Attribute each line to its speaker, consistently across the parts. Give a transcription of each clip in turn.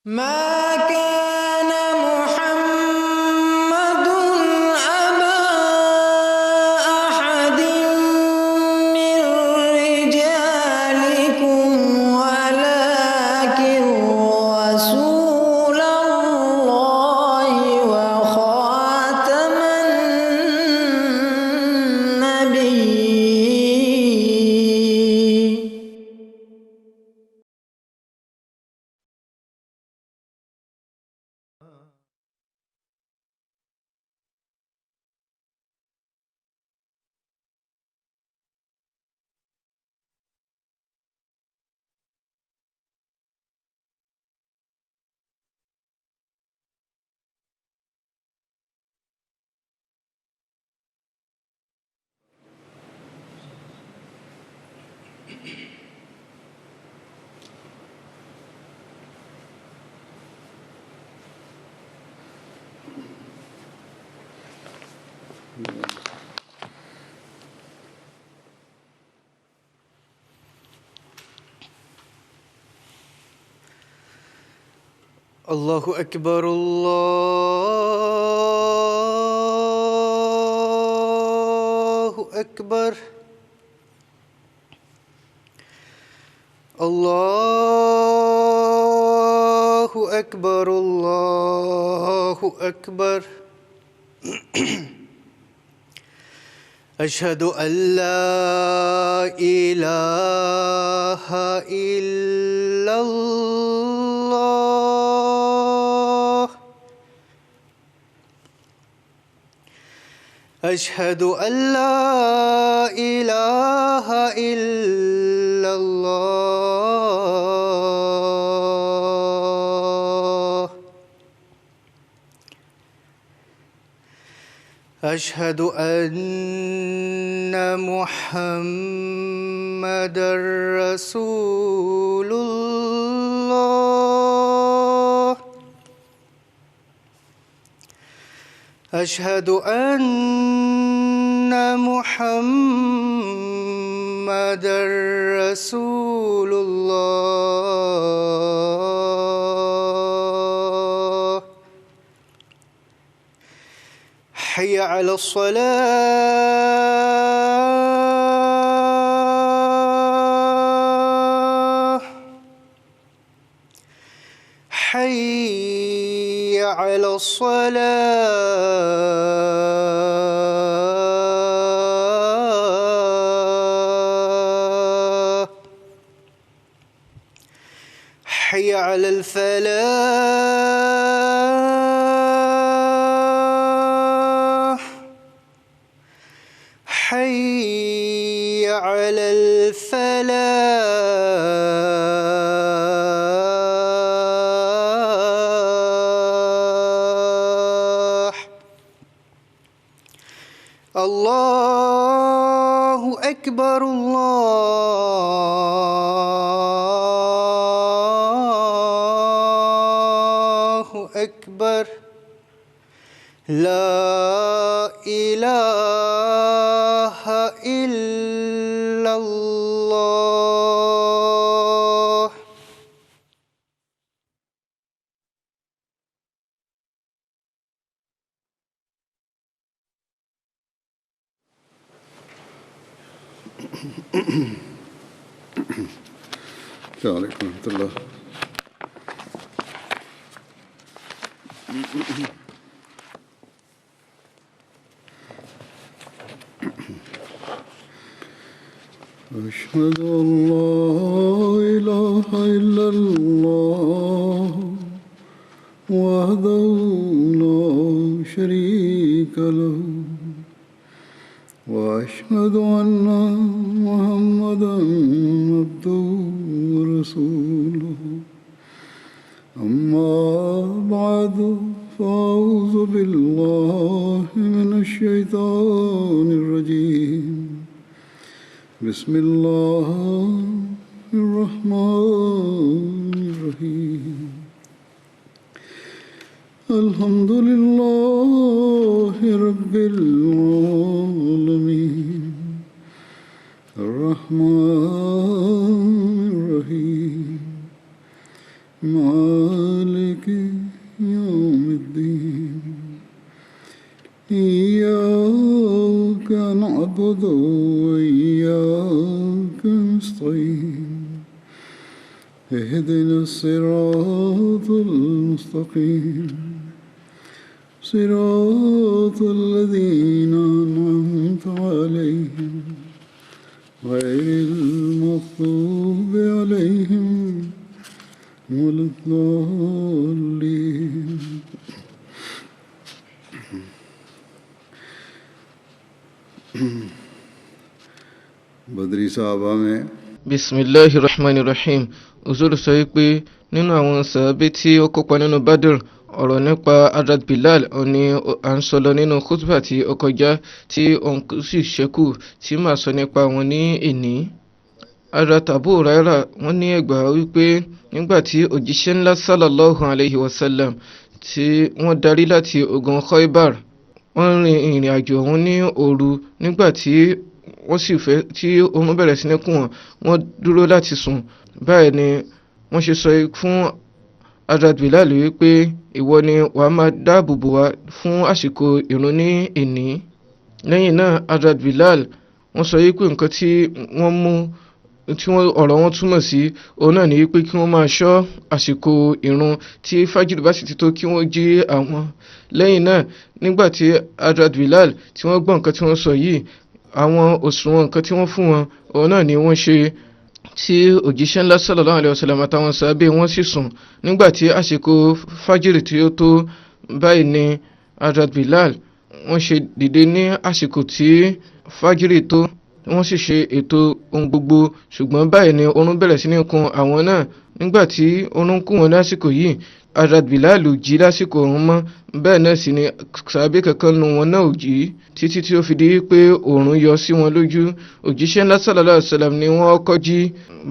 Speaker 1: ما كان محمد أبا أحد من رجالكم ولكن رسول الله وخاتم النبيين.
Speaker 2: الله أكبر الله أكبر الله أكبر الله أكبر أشهد أن لا إله إلا الله أشهد أن لا إله إلا الله أشهد أن محمدًا رسول الله أشهد أن محمدًا رسول الله حي على الصلاة حي على الصلاة حي على الفلاح حي على الفلاح الله أكبر الله أكبر لا إله إلا الله.
Speaker 3: السلام عليكم ورحمة الله. أشهد أن لا إله إلا الله وحده لا شريك له وأشهد أن محمدا عبده ورسوله أما بعد فأعوذ بالله من الشيطان الرجيم بسم الله الرحمن الرحيم الحمد لله رب العالمين الرحمن الرحيم مالك اهدنا الصراط المستقيم صراط الذين أنعمت عليهم غير المغضوب عليهم ولا الضالين. بدری صحابہ میں
Speaker 4: Bismillahi Rahman Rahim. Uzur sọ wípé nínú àwọn sàábé tí ó kópa nínú Badr, ọ̀rọ̀ nípa Hadrat Bilal ni à ń sọ lọ nínú khutbah tí ó kọjá, tí òun sì ṣẹ́kù tí màá sọ nípa wọn ní èní. Hadrat Abu Huraira wọ́n ní ẹgbàá wípé nígbà tí òjíṣẹ́ ńlá sallallahu alayhi wa sallam tí wọ́n darí láti ogun Khaybar, wọ́n rin ìrìn àjò ọ̀hún ní òru. Nígbà tí wọ́n sì fẹ́ tí oorun bẹ̀rẹ̀ sí ní kùn wọ́n, wọ́n dúró láti sùn. Báyìí ni wọ́n ṣe sọ fún Hadrat Bilal wípé ìwọ ni wàá máa dáàbò bò wá fún àsìkò ìrun ní èní. Lẹ́yìn náà Hadrat Bilal wọ́n sọ wípé nǹkan tí wọ́n mú tí wọ́n ọ̀rọ̀ wọn túmọ̀ sí òun náà ni wípé kí wọ́n máa ṣọ́ àsìkò ìrun, tí fájìrì bá sì ti tó kí wọ́n jí àwọn. Lẹ́yìn náà nígbà tí Hadrat Bilal tí wọ́n gbọ́ nǹkan tí wọ́n sọ yìí, àwọn òṣùwọ̀n nǹkan tí wọ́n fún wọn òun náà ni wọ́n ṣe, tí òjíṣẹ́ ńlá sallallahu alaihi wasallam àtàwọn sàábé wọ́n sì sùn. Nígbà tí àsìkò fájìrì tí ó tó, báyìí ni Hadrat Bilal wọ́n ṣe dìde ní àsìkò tí fájìrì tó, wọ́n sì ṣe ètò ohun gbogbo. Ṣùgbọ́n báyìí ni oorun bẹ̀rẹ̀ sí ní kun àwọn náà. Nígbà tí oorun kùn wọn lásìkò yìí, Hadrat Bilal ò jí lásìkò ọ̀hún mọ́, bẹ́ẹ̀ náà sì ni sàábé kankan nu wọn náà ò jí títí tí ó fi di pé oòrùn yọ sí wọn lójú. Òjíṣẹ́ ńlá sallallahu alaihi wasallam ni wọ́n kọ́ jí.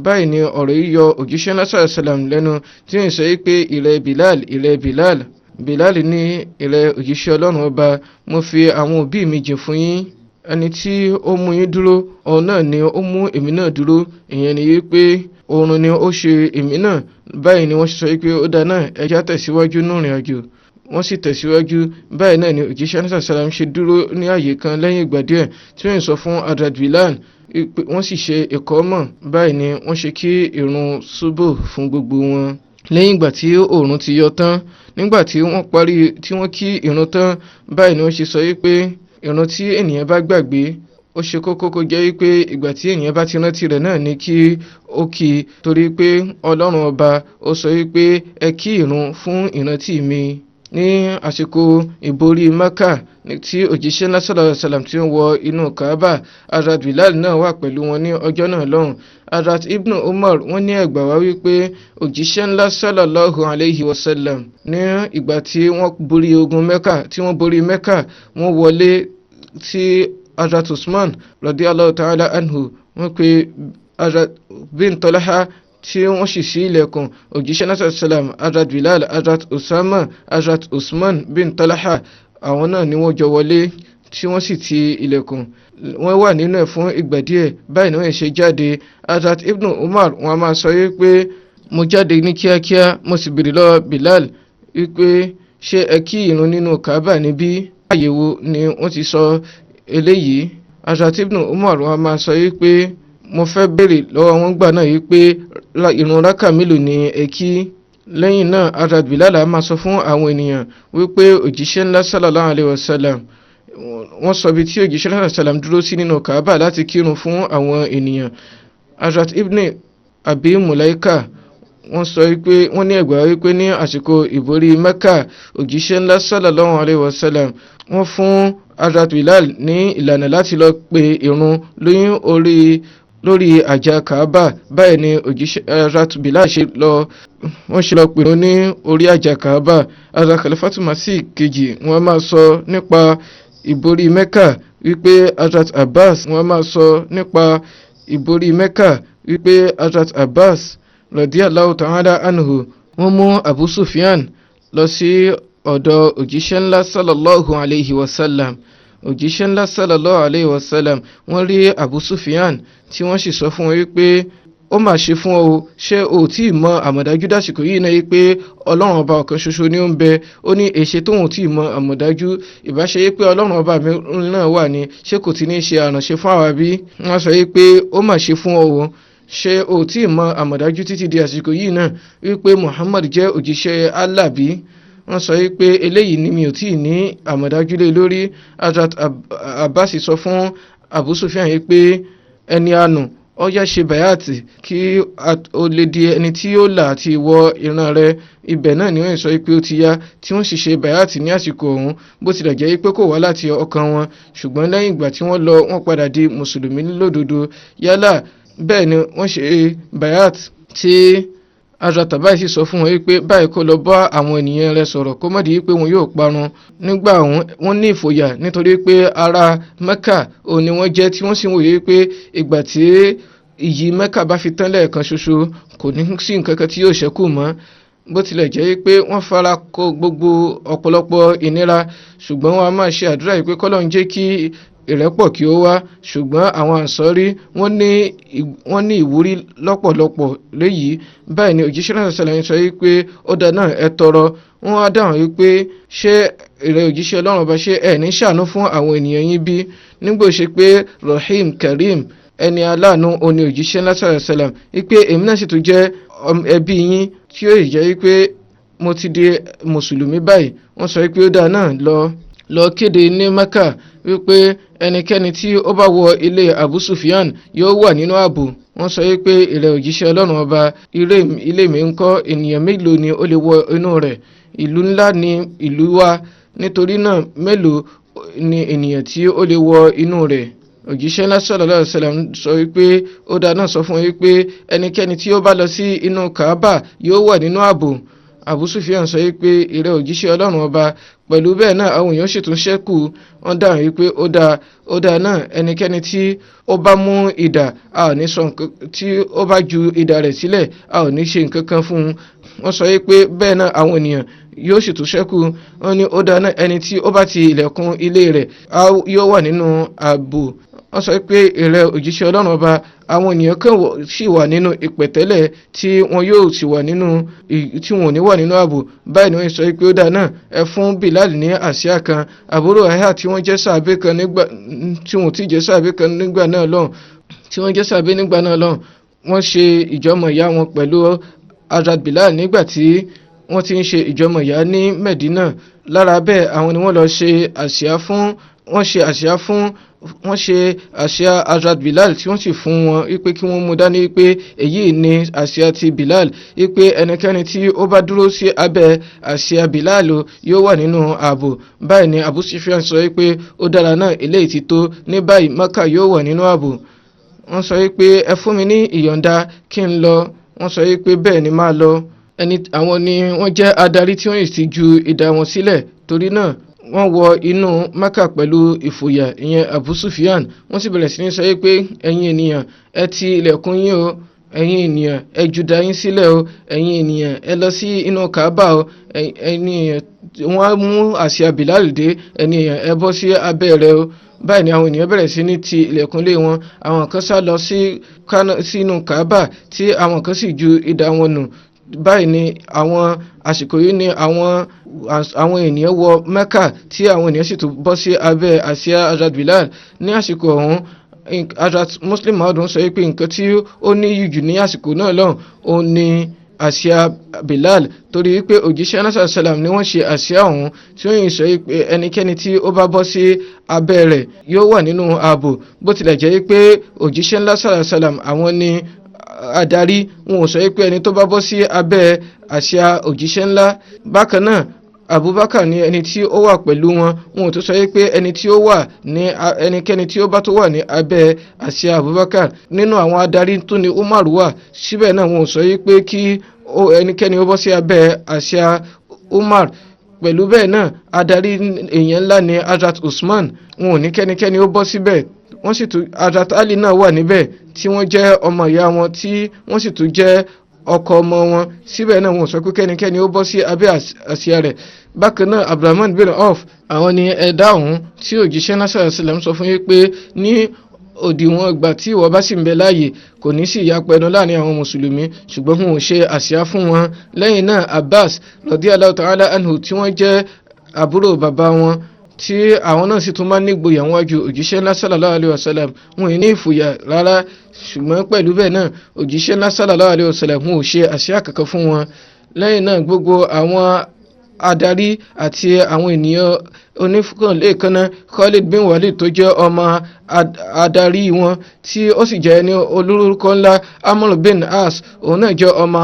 Speaker 4: Báyìí ni ọ̀rọ̀ yìí yọ òjíṣẹ́ ńlá sallallahu alaihi wasallam lẹ́nu tí ń sọ pé ìrẹ Bilal, ìrẹ Bilal. Bilal ní ìrẹ òjíṣẹ́ Ọlọ́run ọba, mo fi àwọn òbí mi jìn fún yín, ẹni tí ó mú yín dúró òun náà ni ó mú èmi náà dúró. Ìyẹn ni wípé oorun ni ó ṣe èmi náà. Báyìí ni wọ́n sọ wípé ó dáa náà, ẹja tẹ̀síwájú nínú ìrìn àjò. Wọ́n sì tẹ̀síwájú. Báyìí náà ni òjíṣẹ́ náà sàlám ṣe dúró ní àyè kan lẹ́yìn ìgbà díẹ̀ tí wọ́n sọ fún Hadrat Bilal, wọ́n sì ṣe ìkọ́mọ̀. Báyìí ni wọ́n ṣe kí ìrun ṣubú fún gbogbo wọn. Lẹ́yìn ìgbà tí oòrùn ti yọ tán, nígbà tí wọ́n parí tí wọ́n kí ìrun tán, báyìí ni wọ́n ṣe sọ wípé ìrun tí ènìyàn bá gbàgbé ó ṣe kókó kó jẹ́ wípé ìgbà tí ènìyàn bá ti rántí rẹ̀ náà ni kí ó kí i, torí pé Ọlọ́run ọba ó sọ wípé ẹ kí ìrun fún ìrántí mi. Ní àsìkò ìborí Mẹ́kà tí òjíṣẹ́ ńlá sallallahu alaihi wasallam tí ó ń wọ inú Kaaba, Hadrat Bilal náà wà pẹ̀lú wọn ní ọjọ́ náà lọ́hùn. Hadrat Ibn Umar wọ́n ní ẹ̀gbà wá wípé òjíṣẹ́ ńlá sallallahu alaihi wasallam ní ìgbà tí wọ́n borí ogun Mẹ́kà, tí wọ́n borí Mẹ́kà, wọ́n wọlé tí Hadrat Usman radiyallahu ta'ala anhu, wọ́n pe Hadrat bin Talha tí wọ́n sì ṣí ilẹ̀kùn. Òjíṣẹ́ náà sallam, Hadrat Bilal, Hadrat Usama, Hadrat Usman bin Talha, àwọn náà ni wọ́n jọ wọlé tí wọ́n sì ti ilẹ̀kùn. Wọ́n wà nínú ẹ̀ fún ìgbà díẹ̀. Báyìí ni wọ́n ṣe jáde. Hadrat Ibn Umar wọ́n máa sọ wípé mo jáde ní kíákíá, mo sì béèrè lọ́wọ́ Bilal wípé ṣé ẹ kí ìrun nínú Kaaba níbí? Àyẹ̀wò ni wọ́n ti sọ eléyìí. Hadrat Ibn Umar wọ́n máa sọ wípé mo fẹ́ béèrè lọ́wọ́ wọn gbà náà wípé ìrun rákà mélòó ni ẹ kí. Lẹ́yìn náà Hadrat Bilal máa sọ fún àwọn ènìyàn wípé òjíṣẹ́ ńlá sallallahu alayhi wa sallam, wọ́n sọ ibi tí òjíṣẹ́ ńlá sallam dúró sí nínú Kaaba láti kírun fún àwọn ènìyàn. Hadrat Ibn Abi Mulaika wọ́n sọ wípé wọ́n ní ẹ̀gbà wípé ní àsìkò ìborí Mẹ́kà, òjíṣẹ́ ńlá sallallahu alayhi wa sallam wọ́n fún Hadrat Bilal ní ìlànà láti lọ pe ìrun lóyún orí lórí àjà Kaaba. Báyìí ni òjíṣẹ́ Hadrat Bilal ṣe lọ, wọ́n ṣe lọ pèrún ní orí àjà Kaaba. Hadrat Khalifatu Masih kejì wọ́n máa sọ nípa ìborí Mẹ́kà wípé Hadrat Abbas, wọ́n máa sọ nípa ìborí Mẹ́kà wípé Hadrat Abbas radiyallahu ta'ala anhu wọ́n mú Abu Sufyan lọ sí ọ̀dọ̀ òjíṣẹ́ ńlá sallallahu alayhi wa sallam. Òjíṣẹ́ ńlá sallallahu alayhi wa sallam wọ́n rí Abu Sufyan tí wọ́n sì sọ fún wọn wípé ó mà ṣe fún ọ, ṣé o ò tí ì mọ àmọ̀dájú dásìkò yìí náà wípé Ọlọ́run ọba ọ̀kan ṣoṣo ni ó ń bẹ? Ó ní èṣe tóun ò tí ì mọ àmọ̀dájú, ìbáṣe pé Ọlọ́run ọba mi náà wà ní, ṣé kò ti ní ṣe àránṣe fún àwa bí? Wọ́n sọ wípé ó mà ṣe fún ọ o, Ṣé o tí ì mọ àmọ̀dájú títí di àsìkò yìí náà wípé Muhammad jẹ́ òjíṣẹ́ Allah bí? Wọ́n sọ wípé eléyìí ni mi ò tí ì ní àmọ̀dájú lé lórí. Hazrat Abbas sọ fún Abu Sufyan yìí pé ẹni àánú, ó yá, ṣe bayat kí o lè di ẹni tí yóò là àti ìwọ ìran rẹ. Ibẹ̀ náà ni wọ́n sọ pé ó ti yá, tí wọ́n sì ṣe bayat ní àsìkò ọ̀hún, bó tilẹ̀ jẹ́ pé kò wá láti ọkàn wọn, ṣùgbọ́n lẹ́yìn ìgbà tí wọ́n lọ, wọ́n padà di mùsùlùmí lódodo. Yálà bẹ́ẹ̀ ni wọ́n ṣe bayat, tí Hazrat Abbas sì sọ fún wọn wípé báyìí, kó lọ bá àwọn ènìyàn rẹ̀ sọ̀rọ̀, kó má di wípé wọn yóò parun. Nígbà ọ̀hún, wọ́n ní ìfòyà nítorí pé ará Mẹ́kà òun ni wọ́n jẹ́, tí wọ́n sì ń wòye wípé ìgbà tí iyì Mẹ́kà bá fi tán lẹ́ẹ̀kan ṣoṣo, kò ní sí nǹkan kan tí yóò ṣẹ́kù mọ́. Bó tilẹ̀ jẹ́ pé wọ́n fara kó gbogbo ọ̀pọ̀lọpọ̀ ìnira, ṣùgbọ́n wọ́n á máa ṣe àdúrà yìí pé kọ́lọ́run jẹ́ kí ìrẹ́pọ̀ kí ó wá. Ṣùgbọ́n àwọn ànsọ́rí, wọ́n ní ìwúrí lọ́pọ̀lọpọ̀ léyìí. Báyìí ni òjíṣẹ́ náà sọ̀rọ̀ sọ wípé ó dáa náà, ẹ tọrọ. Wọ́n á dáhùn wípé ṣé ìrẹ́ òjíṣẹ́ Ọlọ́run ọba, ṣé ẹ ní ṣàánú fún àwọn ènìyàn yín bí? Nígbà ó ṣe pé Rahim Karim, ẹni aláàánú òní òjíṣẹ́ ńlá sọ̀rọ̀ sẹlẹ̀m, wípé èmi náà sì tún jẹ́ ẹbí yín, tí ó jẹ́ wípé mo ti di mùsùlùmí báyìí. Wọ́n sọ wípé ó dáa náà, lọ lọ kéde ní Mecca wípé ẹnikẹ́ni tí ó bá wọ ilé Abu Sufyan yóò wà nínú ààbò. Wọ́n sọ wípé ìrẹ̀ òjíṣẹ́ Ọlọ́run ọba, ilé mi ń kọ́, ènìyàn mélòó ni ó lè wọ inú rẹ̀? Ìlú ńlá ni ìlú wa, nítorí náà mélòó ni ènìyàn tí ó lè wọ inú rẹ̀? Òjíṣẹ́ ńlá sallallahu alaihi wasallam sọ wípé ó dáa náà, sọ fún wípé ẹnikẹ́ni tí ó bá lọ sí inú Kaaba yóò wà nínú ààbò. Abu Sufyan sọ wípé ìrẹ́ òjíṣẹ́ Ọlọ́run ọba, pẹ̀lú bẹ́ẹ̀ náà, àwọn èèyàn sì tún ṣẹ́kù. Wọ́n dáhùn wípé ó dáa, ó dáa náà, ẹnikẹ́ni tí ó bá mú idà, a ò ní sọ nǹkan, tí ó bá ju idà rẹ̀ sílẹ̀, a ò ní ṣe nǹkan kan fún un. Wọ́n sọ wípé bẹ́ẹ̀ náà, àwọn ènìyàn yóò sì tún ṣẹ́kù. Wọ́n ní ó dáa náà, ẹni tí ó bá ti ilẹ̀kùn ilé rẹ̀ yóò wà nínú ààbò. Wọ́n sọ pé ìrẹ́ òjíṣẹ́ Ọlọ́run ọba, àwọn ènìyàn kan sì wà nínú ìpẹ̀tẹ́lẹ̀ tí wọn yóò sì wà nínú tí wọn ò ní wà nínú ààbò. Báyìí ni wọ́n sọ pé ó dáa náà, ẹ fún Bilal ní àsíá kan. Àbúrò ẹ̀hà tí wọ́n jẹ́ sàbẹ̀ kan nígbà tí wọ́n ti jẹ́ sàbẹ̀ kan nígbà náà lọ́hùn, tí wọ́n jẹ́ sàbẹ̀ nígbà náà lọ́hùn, wọ́n ṣe ìjọmọ̀ ìyá wọn pẹ̀lú Hazrat Bilal nígbà tí wọ́n ti ń ṣe ìjọmọ̀ ìyá ní Medina. Lára bẹ́ẹ̀, àwọn ni wọ́n lọ ṣe àsíá fún, wọ́n ṣe àsíá Hazrat Bilal, tí wọ́n sì fún wọn wípé kí wọ́n mú dání, wípé èyí ni àsíá ti Bilal, wípé ẹnikẹ́ni tí ó bá dúró sí abẹ́ àsíá Bilal yóò wà nínú ààbò. Báyìí ni Abu Sufyan sọ wípé ó dára náà, eléyìí ti tó ní báyìí, Maka yóò wà nínú ààbò. Wọ́n sọ wípé ẹ fún mi ní ìyọ̀ǹda kí n lọ. Wọ́n sọ wípé bẹ́ẹ̀ ni, máa lọ. Ẹni àwọn ni wọ́n jẹ́ adarí tí wọ́n sì ju idà wọn sílẹ̀. Torí náà, wọ́n wọ inú Maka pẹ̀lú ìfòyà, ìyẹn Abu Sufyan. Wọ́n sì bẹ̀rẹ̀ sí ní sọ wípé ẹ̀yin ènìyàn, ẹ ti ilẹ̀kùn yín o, ẹ̀yin ènìyàn, ẹ ju idà yín sílẹ̀ o, ẹ̀yin ènìyàn, ẹ lọ sí inú Kaaba o, ẹ̀yin ènìyàn, wọ́n á mú àsíá Bilal dé, ẹ̀yin ènìyàn, ẹ bọ́ sí abẹ́ rẹ̀ o. Báyìí ni àwọn ènìyàn bẹ̀rẹ̀ sí ní ti ilẹ̀kùn lé wọn. Àwọn kan sá lọ sí sínú Kaaba, tí àwọn kan sì ju idà wọn nù. Báyìí ni àwọn àsìkò yìí ni àwọn ènìyàn wọ Mecca, tí àwọn ènìyàn sì tún bọ́ sí abẹ́ àsíá Hazrat Bilal ní àsìkò ọ̀hún. Hazrat Musleh Maud sọ pé nǹkan tí ó ní jù ní àsìkò náà lọ́hùn òun ni àsíá Bilal, torí wípé òjíṣẹ́ anasa salam ni wọ́n ṣe àsíá ọ̀hún, tí ó yìn sọ pé ẹnikẹ́ni tí ó bá bọ́ sí abẹ́ rẹ̀ yóò wà nínú ààbò. Bó tilẹ̀ jẹ́ pé òjíṣẹ́ ńlá salam àwọn ni adarí, wọn ò sọ pé ẹni tó bá bọ́ sí abẹ́ àsíá òjíṣẹ́ ńlá. Bákan náà, Abubakar ni ẹni tí ó wà pẹ̀lú wọn, wọn ò tó sọ pé ẹni tí ó wà ní ẹnikẹ́ni tí ó bá tó wà ní abẹ́ àsíá Abubakar. Nínú àwọn adarí tó ní Umar wà, síbẹ̀ náà wọn ò sọ pé kí ẹnikẹ́ni ó bọ́ sí abẹ́ àsíá Umar. Pẹ̀lú bẹ́ẹ̀ náà, adarí èèyàn ńlá ni Hazrat Usman, wọn ò ní kẹ́nikẹ́ni ó bọ́ síbẹ̀. Wọ́n sì tún Hazrat Ali náà wà níbẹ̀, tí wọ́n jẹ́ ọmọ ìyá wọn, tí wọ́n sì tún jẹ́ ọkọ ọmọ wọn, síbẹ̀ náà wọn ò sọ pé kẹ́nikẹ́ni ó bọ́ sí abẹ́ àsíá rẹ̀. Bákan náà, Abdulrahman bin Auf, àwọn ni ẹ̀dá ọ̀hún tí òjíṣẹ́ náà sàlẹ̀ sọ fún yín pé ní òdiwọ̀n ìgbà tí ìwọ bá sì ń bẹ láàyè, kò ní sí ìyapa ẹnu láàrin àwọn mùsùlùmí, ṣùgbọ́n wọn ò ṣe àsíá fún wọn. Lẹ́yìn náà, Abbas radiyallahu ta'ala anhu, tí wọ́n jẹ́ àbúrò bàbá wọn. Tí àwọn náà sì tún máa ń nígboyà wájú òjíṣẹ́ ńlá sallallahu alayhi wa sallam. Wọn ì ní ìfòyà rárá, ṣùgbọ́n pẹ̀lú bẹ́ẹ̀ náà, òjíṣẹ́ ńlá sallallahu alayhi wa sallam wọn ò ṣe àsíá kankan fún wọn. Lẹ́yìn náà, gbogbo àwọn adarí àti àwọn ènìyàn onífúkànlẹ́ẹ̀kanná, Khalid bin Walid tó jẹ́ ọmọ adarí wọn, tí ó sì jẹ́ ẹni olórúkọ ńlá, Amr bin As, òun náà jẹ́ ọmọ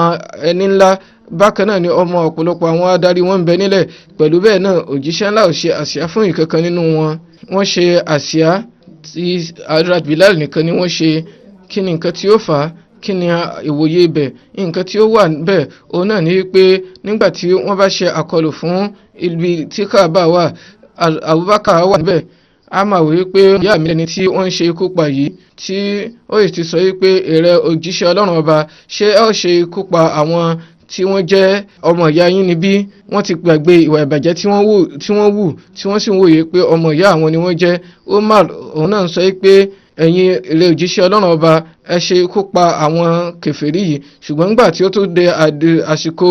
Speaker 4: ẹni ńlá. Bákan náà ni ọmọ ọ̀pọ̀lọpọ̀ àwọn adarí wọn ń bẹ nílẹ̀. Pẹ̀lú bẹ́ẹ̀ náà, òjíṣẹ́ ńlá ò ṣe àsíá fún ìkankan nínú wọn. Wọ́n ṣe àsíá tí Hazrat Bilal nìkan ni wọ́n ṣe. Kí ni nǹkan tí ó fà á? Kí ni ìwòye ibẹ̀? Nǹkan tí ó wà níbẹ̀ òun náà ni pé nígbà tí wọ́n bá ṣe àkọlù fún ibi tí Kaaba wà, Abubakar wà níbẹ̀. A máa wòye pé ìyá mi lẹni tí wọ́n ń ṣe ikú pa yìí, tí ó sì ti sọ wípé, "Èrè òjíṣẹ́ Ọlọ́run ọba, ṣé ẹ ó ṣe ikú pa àwọn tí wọ́n jẹ́ ọmọ ìyá yín níbí?" Wọ́n ti gbàgbé ìwà ìbàjẹ́ tí wọ́n wù, tí wọ́n sì ń wòye pé ọmọ ìyá àwọn ni wọ́n jẹ́. Umar òun náà ń sọ pé, "Ẹ̀yin ilé òjíṣẹ́ Ọlọ́run ọba, ẹ ṣe ikú pa àwọn kèfèrí yìí." Ṣùgbọ́n nígbà tí ó tó de àsìkò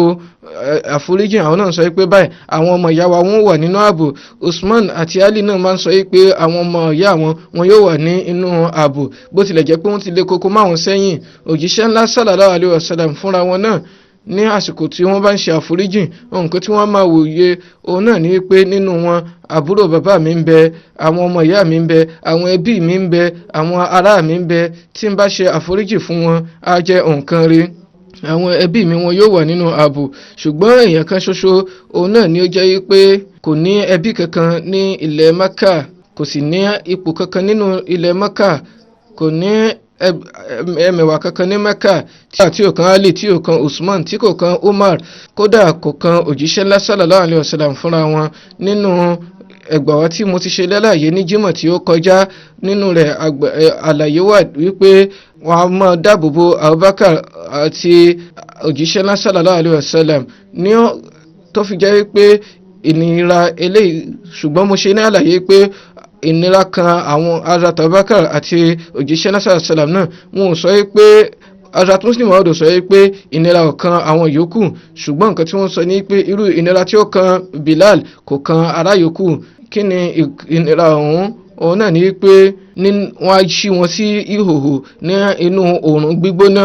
Speaker 4: àforíjì, àwọn náà sọ pé báyìí àwọn ọmọ ìyá wa, wọ́n wà nínú ààbò. Usman àti Ali náà máa ń sọ pé àwọn ọmọ ìyá wọn, wọn yóò wà ní inú ààbò, bó tilẹ̀ jẹ́ pé wọ́n ti lé koko máwọn sẹ́yìn. Òjíṣẹ́ ńlá sallallahu alaihi wasallam fúnra wọn náà, ní àsìkò tí wọ́n bá ń ṣe àforíjì, nǹkan tí wọ́n máa wòye òun náà ní pé nínú wọn, àbúrò bàbá mi ń bẹ, àwọn ọmọ ìyá mi ń bẹ, àwọn ẹbí mi ń bẹ, àwọn ará mi ń bẹ. Tí n bá ṣe àforíjì fún wọn, á jẹ́ nǹkan rí, àwọn ẹbí mi wọn yóò wà nínú ààbò. Ṣùgbọ́n èèyàn kan ṣoṣo òun náà ni ó jẹ́ pé kò ní ẹbí kankan ní ilẹ̀ Maka, kò sì ní ipò kankan nínú ilẹ̀ Maka, kò ní ẹmẹ̀wà kankan ní Mecca, tí ò kan Ali, tí ò kan Usman, tí kò kan Umar, kódà kò kan òjíṣẹ́ ńlá sallallahu alayhi wa sallam fúnra wọn. Nínú ẹgbà wa tí mo ti ṣe lálàyé ní Jímọ̀ tí ó kọjá, nínú rẹ̀ àlàyé wà wípé wọ́n á máa dáàbò bo Abubakar àti òjíṣẹ́ ńlá sallallahu alayhi wa sallam ní tó fi jẹ́ wípé ìnira eléyìí. Ṣùgbọ́n mo ṣe ní àlàyé pé ìnira kan àwọn Hazrat Abubakar àti òjíṣẹ́ náà sàlám náà, wọn ò sọ pé Hazrat Muslim ọdọ sọ pé ìnira ò kan àwọn yòókù, ṣùgbọ́n nǹkan tí wọ́n sọ ni pé irú ìnira tí ó kan Bilal kò kan ará yòókù. Kí ni ìnira ọ̀hún? Òun náà ni pé wọ́n á ṣí wọn sí ìhòhò ní inú oòrùn gbígbóná.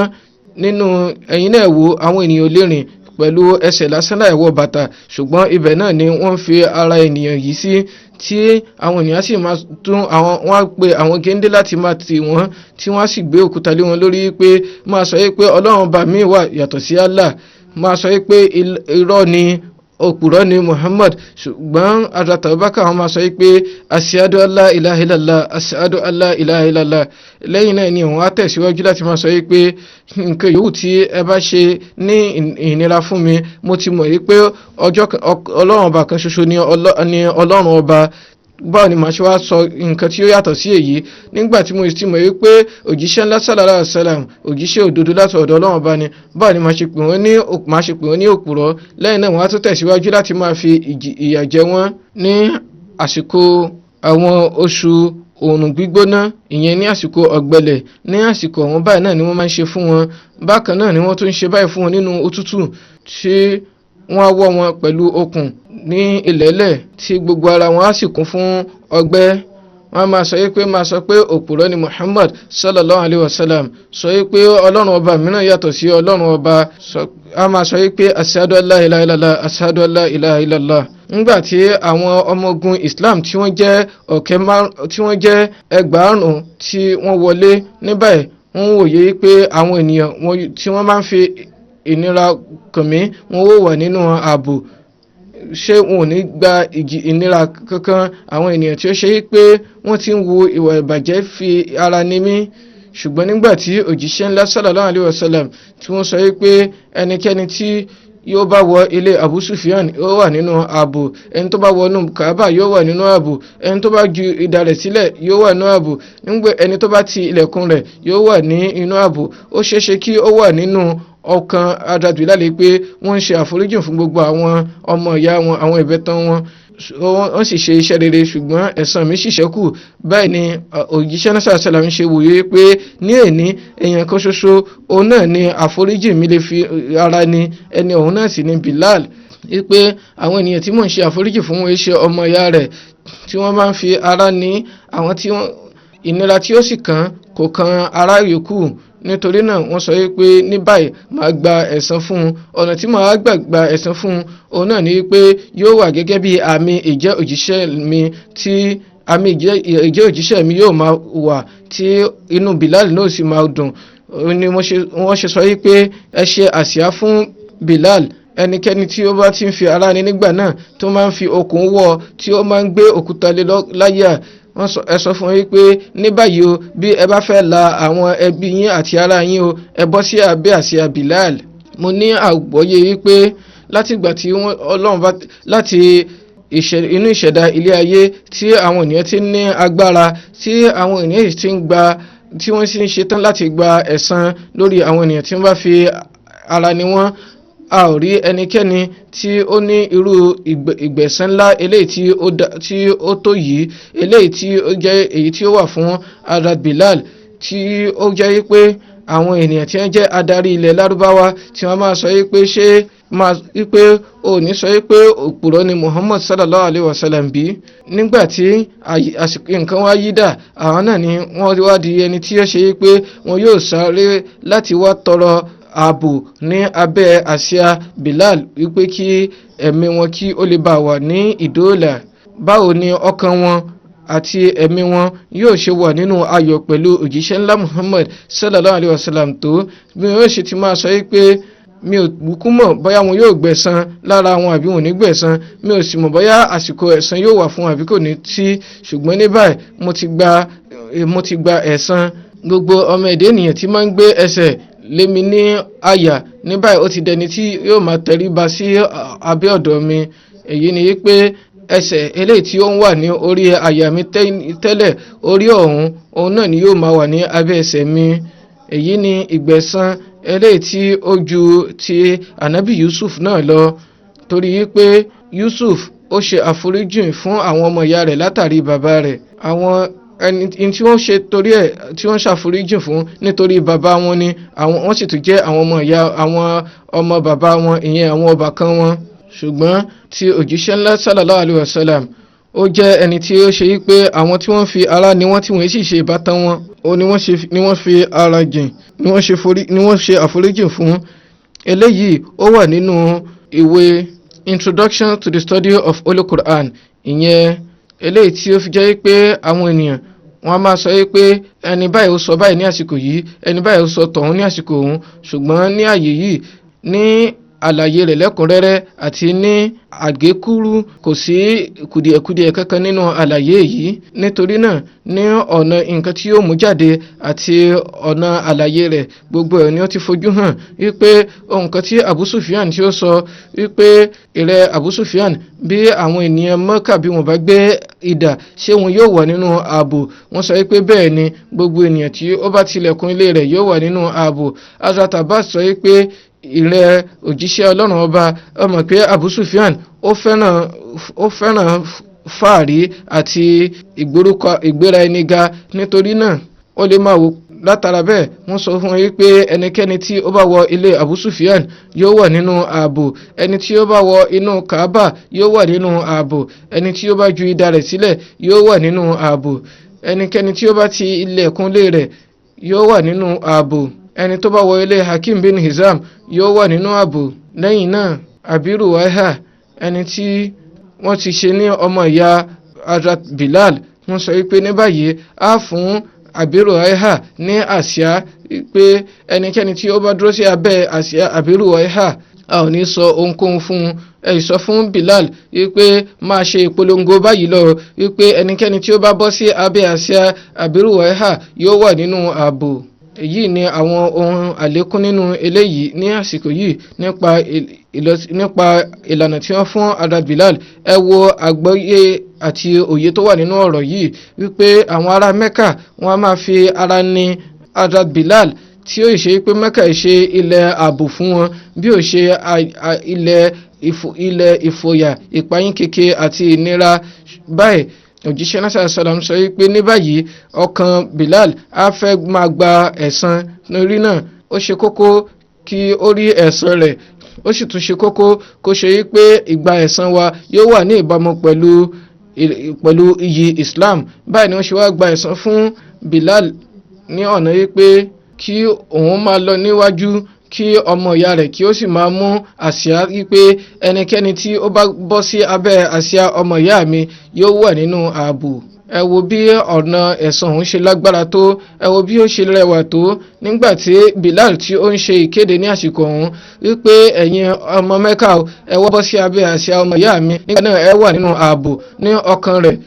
Speaker 4: Nínú ẹ̀yin náà wo, àwọn ènìyàn lè rìn pẹ̀lú ẹsẹ̀ lásán láì wọ bàtà, ṣùgbọ́n ibẹ̀ náà ni wọ́n fi ara ènìyàn yìí sí, tí àwọn ènìyàn sì máa tún àwọn, wọ́n á pe àwọn géńdé láti máa tì wọ́n, tí wọ́n á sì gbé òkúta lé wọn lórí pé máa sọ pé Ọlọ́run ọba mi wà yàtọ̀ sí Allah, máa sọ pé irọ́ ni, òpùrọ́ ni Muhammad. Ṣùgbọ́n Hazrat Abubakar, wọn máa sọ pé, "Ashhadu alla ilaha illallah, ashhadu alla ilaha illallah." Lẹ́yìn náà ni òun á tẹ̀síwájú láti máa sọ pé, "Nǹkan yòówù tí ẹ bá ṣe ní ìnira fún mi, mo ti mọ̀ pé ọjọ́ Ọlọ́run ọba kan ṣoṣo ni Ọlọ́run ọba. Báwo ni màá ṣe wá sọ nǹkan tí ó yàtọ̀ sí èyí nígbà tí mo ti mọ̀ wípé òjíṣẹ́ ńlá sallallahu alaihi wasallam, òjíṣẹ́ òdodo láti ọ̀dọ̀ Ọlọ́run ọba ni? Báwo ni màá ṣe pè wọ́n ní òpùrọ́?" Lẹ́yìn náà, wọ́n á tún tẹ̀síwájú láti máa fi ìyà jẹ wọ́n ní àsìkò àwọn oṣù oòrùn gbígbóná, ìyẹn ní àsìkò ọ̀gbẹlẹ̀. Ní àsìkò ọ̀hún báyìí náà ni wọ́n máa ń ṣe fún wọn. Bákan náà ni wọ́n tún ń ṣe báyìí fún wọn nínú òtútù, tí wọ́n á wọ́ wọn pẹ̀lú okùn ní ilẹ̀ẹ́lẹ̀, tí gbogbo ara wọn á sì kún fún ọgbẹ́. Wọ́n á máa sọ pé, máa sọ pé òpùrọ́ ni Muhammad sallallahu alayhi wa sallam, sọ pé Ọlọ́run ọba mìíràn yàtọ̀ sí Ọlọ́run ọba. Á máa sọ pé, "Ashhadu an la ilaha illallah, ashhadu an la ilaha illallah." Nígbà tí àwọn ọmọ ogun Islam tí wọ́n jẹ́ ọ̀kẹ́ tí wọ́n jẹ́ 5,000 tí wọ́n wọlé ní báyìí, wọ́n wòye pé àwọn ènìyàn tí wọ́n máa ń fi ìnira kàn mí, wọn ó wà nínú ààbò. Ṣé wọn ò ní gba ìnira kankan, àwọn ènìyàn tí ó ṣe pé wọ́n ti ń wo ìwà ìbàjẹ́ fi ara ní mí? Ṣùgbọ́n nígbà tí òjíṣẹ́ ńlá sallallahu alayhi wa sallam tí wọ́n sọ pé ẹnikẹ́ni tí yóò bá wọ ilé Abu Sufyan yóò wà nínú ààbò, ẹni tó bá wọnú Kaaba yóò wà nínú ààbò, ẹni tó bá ju idà rẹ̀ sílẹ̀ yóò wà nínú ààbò, nígbà ẹni tó bá ti ilẹ̀kùn rẹ̀ yóò wà ní inú ààbò, ó ṣeéṣe kí ó wà nínú ọkàn Hazrat Bilal pé wọ́n ń ṣe àforíjì fún gbogbo àwọn ọmọ ìyá wọn, àwọn ìbátan wọn, wọ́n sì ṣe iṣẹ́ rere, ṣùgbọ́n ẹ̀san mi sì ṣẹ́kù. Báyìí ni òjíṣẹ́ náà sàlám ṣe wòye pé ní èní, èèyàn kan ṣoṣo òun náà ni àforíjì mi lè fi ara ni, ẹni òun náà sì ni Bilal. Wípé àwọn ènìyàn tí mò ń ṣe àforíjì fún wọn ṣe ọmọ ìyá rẹ̀ tí wọ́n bá ń fi ara ní àwọn tí wọ́n ìnira tí ó sì kàn kò kan ará yòókù. Nítorí náà wọ́n sọ wípé ní báyìí màá gba ẹ̀san fún un. Ọ̀nà tí màá gbà gba ẹ̀san fún un òun náà ni wípé yóò wà gẹ́gẹ́ bí àmì ìjẹ́ òjíṣẹ́ mi, tí àmì ìjẹ́ òjíṣẹ́ mi yóò máa wà, tí inú Bilal náà sì máa dùn. Ni wọ́n ṣe sọ wípé ẹ ṣe àsíá fún Bilal. Ẹnikẹ́ni tí ó bá ti ń fi ara ní nígbà náà tó máa ń fi okùn wọ̀, tí ó máa ń gbé òkúta lé láyà, wọ́n ẹ sọ fún yín pé ní báyìí o, bí ẹ bá fẹ́ la àwọn ẹbí yín àti ará yín o, ẹ bọ́ sí abẹ́ àsíá Bilal. Mo ní àgbọ́yé wípé látìgbà tí Ọlọ́run bá láti inú ìṣẹ̀dá ilé ayé tí àwọn ènìyàn ti ní agbára, tí àwọn ènìyàn ti ń gba, tí wọ́n sì ń ṣetán láti gba ẹ̀san lórí àwọn ènìyàn tí wọ́n bá fi ara ní wọ́n, a ò rí ẹnikẹ́ni tí ó ní irú ìgbẹ̀san ńlá eléyìí tí ó tó yìí, eléyìí tí ó jẹ́ èyí tí ó wà fún Hazrat Bilal, tí ó jẹ́ pé àwọn ènìyàn tí wọ́n jẹ́ adarí ilẹ̀ Lárúbáwá tí wọ́n máa sọ pé ṣé máa wípé ò ní sọ pé òpùrọ́ ni Muhammad sallallahu alayhi wa sallam bí. Nígbà tí àsìkò nǹkan wá yí dà, àwọn náà ni wọ́n wá di ẹni tí ó ṣe pé wọn yóò sáré láti wá tọrọ ààbò ní abẹ́ àsíá Bilal, wípé kí ẹ̀mí wọn kí ó lè bá wà ní ìdóòlà. Báwo ni ọkàn wọn àti ẹ̀mí wọn yóò ṣe wà nínú ayọ̀ pẹ̀lú òjíṣẹ́ ńlá Muhammad sallallahu alayhi wa sallam tó bí wọ́n ṣe ti máa sọ pé mi ò kúkú mọ̀ bóyá wọn yóò gbẹ̀san lára wọn àbí wọn ò ní gbẹ̀san, mi ò sì mọ̀ bóyá àsìkò ẹ̀san yóò wà fún àbí kò ní sí, ṣùgbọ́n ní báyìí mo ti gba ẹ̀san. Gbogbo ọmọ ẹ̀dá ènìyàn tí máa ń gbé ẹsẹ̀ lé mi ní àyà ní báyìí ó ti dẹni tí yóò máa tẹríba sí abẹ́ ọ̀dọ̀ mi. Èyí ni wípé ẹsẹ̀ eléyìí tí ó ń wà ní orí àyà mi tẹ́lẹ̀, orí ọ̀hún òun náà ni yóò máa wà ní abẹ́ ẹsẹ̀ mi. Èyí ni ìgbẹ̀san eléyìí tí ó ju ti Ànábì Yusuf náà lọ, torí wípé Yusuf ó ṣe àforíjìn fún àwọn ọmọ ìyá rẹ̀ látàrí bàbá rẹ̀. Àwọn ẹni tí wọ́n ṣe torí ẹ̀ tí wọ́n ṣàforíjìn fún nítorí bàbá wọn ni àwọn, wọ́n sì tún jẹ́ àwọn ọmọ ìyá àwọn ọmọ bàbá wọn, ìyẹn àwọn ọbàkan wọn. Ṣùgbọ́n tí òjíṣẹ́ ńlá sallallahu alayhi wa sallam, ó jẹ́ ẹni tí ó ṣe wípé àwọn tí wọ́n fi ara ni wọ́n tí wọ́n sì ṣe ìbátan wọn, ó ní wọ́n fi ara jìn, ni wọ́n ṣe àforíjìn fún. Eléyìí ó wà nínú ìwé Introduction to the Study of Holy Quran, ìyẹn eléyìí tí ó fi jẹ́ pé àwọn ènìyàn wọ́n á máa sọ pé ẹni báyìí ó sọ báyìí ní àsìkò yìí, ẹni báyìí ó sọ tọ̀hún ní àsìkò òun. Ṣùgbọ́n ní àyè yìí, ní àlàyé rẹ̀ lẹ́kùnrẹ́rẹ́ àti ní àgékúrú, kò sí kùdìẹ̀kudiẹ kankan nínú àlàyé yìí. Nítorí náà ní ọ̀nà nǹkan tí yóò mú jáde àti ọ̀nà àlàyé rẹ̀ gbogbo ẹ̀ ni ó ti fojú hàn wípé nǹkan tí Abu Sufyan tí ó sọ wípé ìrẹ́ Abu Sufyan, bí àwọn ènìyàn Mọ́kà bí wọ́n bá gbé idà, ṣé wọn yóò wà nínú ààbò? Wọ́n sọ wípé bẹ́ẹ̀ ni, gbogbo ènìyàn tí ó bá tilẹ̀kùn ilé rẹ̀ yóò wà nínú ààbò. Hazrat Abbas sọ wípé ìrẹ́ òjíṣẹ́ Ọlọ́run ọba, ó mọ̀ pé Abu Sufyan ó fẹ́ràn fàárí àti ìgbéra ẹni ga, nítorí náà ó lè máa wò látara bẹ́ẹ̀. Wọ́n sọ fún yín pé ẹnikẹ́ni tí ó bá wọ ilé Abu Sufyan yóò wà nínú ààbò, ẹni tí ó bá wọ inú Kaaba yóò wà nínú ààbò, ẹni tí ó bá ju idà rẹ̀ sílẹ̀ yóò wà nínú ààbò, ẹnikẹ́ni tí ó bá ti ilẹ̀kùn ilé rẹ̀ yóò wà nínú ààbò, ẹni tó bá wọ ilé Hakim bin Hizam yóò wà nínú ààbò. Lẹ́yìn náà Abi Ruwaiha, ẹni tí wọ́n ti ṣe ní ọmọ ìyá Hazrat Bilal, wọ́n sọ wípé ní báyìí á fún Abi Ruwaiha ní àsíá, pé ẹnikẹ́ni tí ó bá dúró sí abẹ́ àsíá Abi Ruwaiha a ò ní sọ ohunkóhun fún un. Ẹ sọ fún Bilal wípé máa ṣe ìpolongo báyìí lọ wípé ẹnikẹ́ni tí ó bá bọ́ sí abẹ́ àsíá Abi Ruwaiha yóò wà nínú ààbò. Èyí ni àwọn ohun àlékún nínú eléyìí ní àsìkò yìí nípa ìlànà tí wọ́n fún Hazrat Bilal. Ẹ wo àgbọ́yé àti òye tó wà nínú ọ̀rọ̀ yìí wípé àwọn ará Mẹ́kà wọ́n á máa fi ara ní Hazrat Bilal, tí ó ṣe pé Mẹ́kà ṣe ilẹ̀ ààbò fún wọn bí ó ṣe ilẹ̀ ìfòyà, ìpayín keke àti ìnira báyìí. Òjíṣẹ́ náà sàlám sọ wípé ní báyìí ọkàn Bilal á fẹ́ máa gba ẹ̀san, lórí náà ó ṣe kókó kí ó rí ẹ̀san rẹ̀. Ó sì tún ṣe kókó kó ṣe wípé ìgbà ẹ̀san wa yóò wà ní ìbámu pẹ̀lú iyì Islam. Báyìí ni wọ́n ṣe wá gba ẹ̀san fún Bilal ní ọ̀nà wípé kí òun máa lọ níwájú, kí ọmọ ìyá rẹ̀ kí ó sì máa mú àsíá, wípé ẹnikẹ́ni tí ó bá bọ́ sí abẹ́ àsíá ọmọ ìyá mi yóò wà nínú ààbò. Ẹ wo bí ọ̀nà ẹ̀san òun ṣe lágbára tó, ẹ wo bí ó ṣe rẹwà tó, nígbà tí Bilal tí ó ń ṣe ìkéde ní àsìkò ọ̀hún wípé ẹ̀yin ọmọ Mẹ́kà, ẹ wá bọ́ sí abẹ́ àsíá ọmọ ìyá mi, nígbà náà ẹ wà nínú ààbò. Ní ọkàn rẹ̀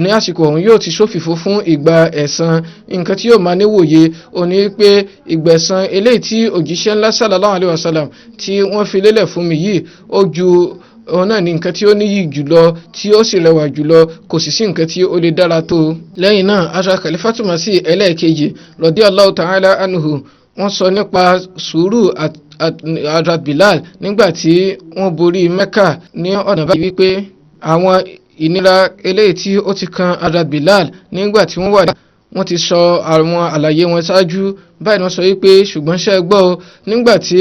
Speaker 4: ní àsìkò ọ̀hún yóò ti ṣòfìfo fún ìgbà ẹ̀san. Nǹkan tí yóò máa níwòye ó ní pé ìgbẹ̀san eléyìí tí òjíṣẹ́ ńlá sallallahu alaihi wasallam tí wọ́n fi lélẹ̀ fún mi yìí, ó ju òun náà ní nǹkan tí ó níyì jùlọ, tí ó sì rẹwà jùlọ, kò sì sí nǹkan tí ó lè dára tó. Lẹ́yìn náà, Hazrat Khalifatu Masih ẹlẹ́ẹ̀kejì radiyallahu ta'ala anhu, wọ́n sọ nípa sùúrù Hazrat Bilal nígbà tí wọ́n borí Mẹ́kà ní ọ̀nà báyìí wípé àwọn ìnira eléyìí tí ó ti kan Hazrat Bilal nígbà tí wọ́n wà, wọ́n ti sọ àwọn àlàyé wọn ṣáájú. Báyìí ni wọ́n sọ wípé, ṣùgbọ́n ṣe gbọ́ o, nígbà tí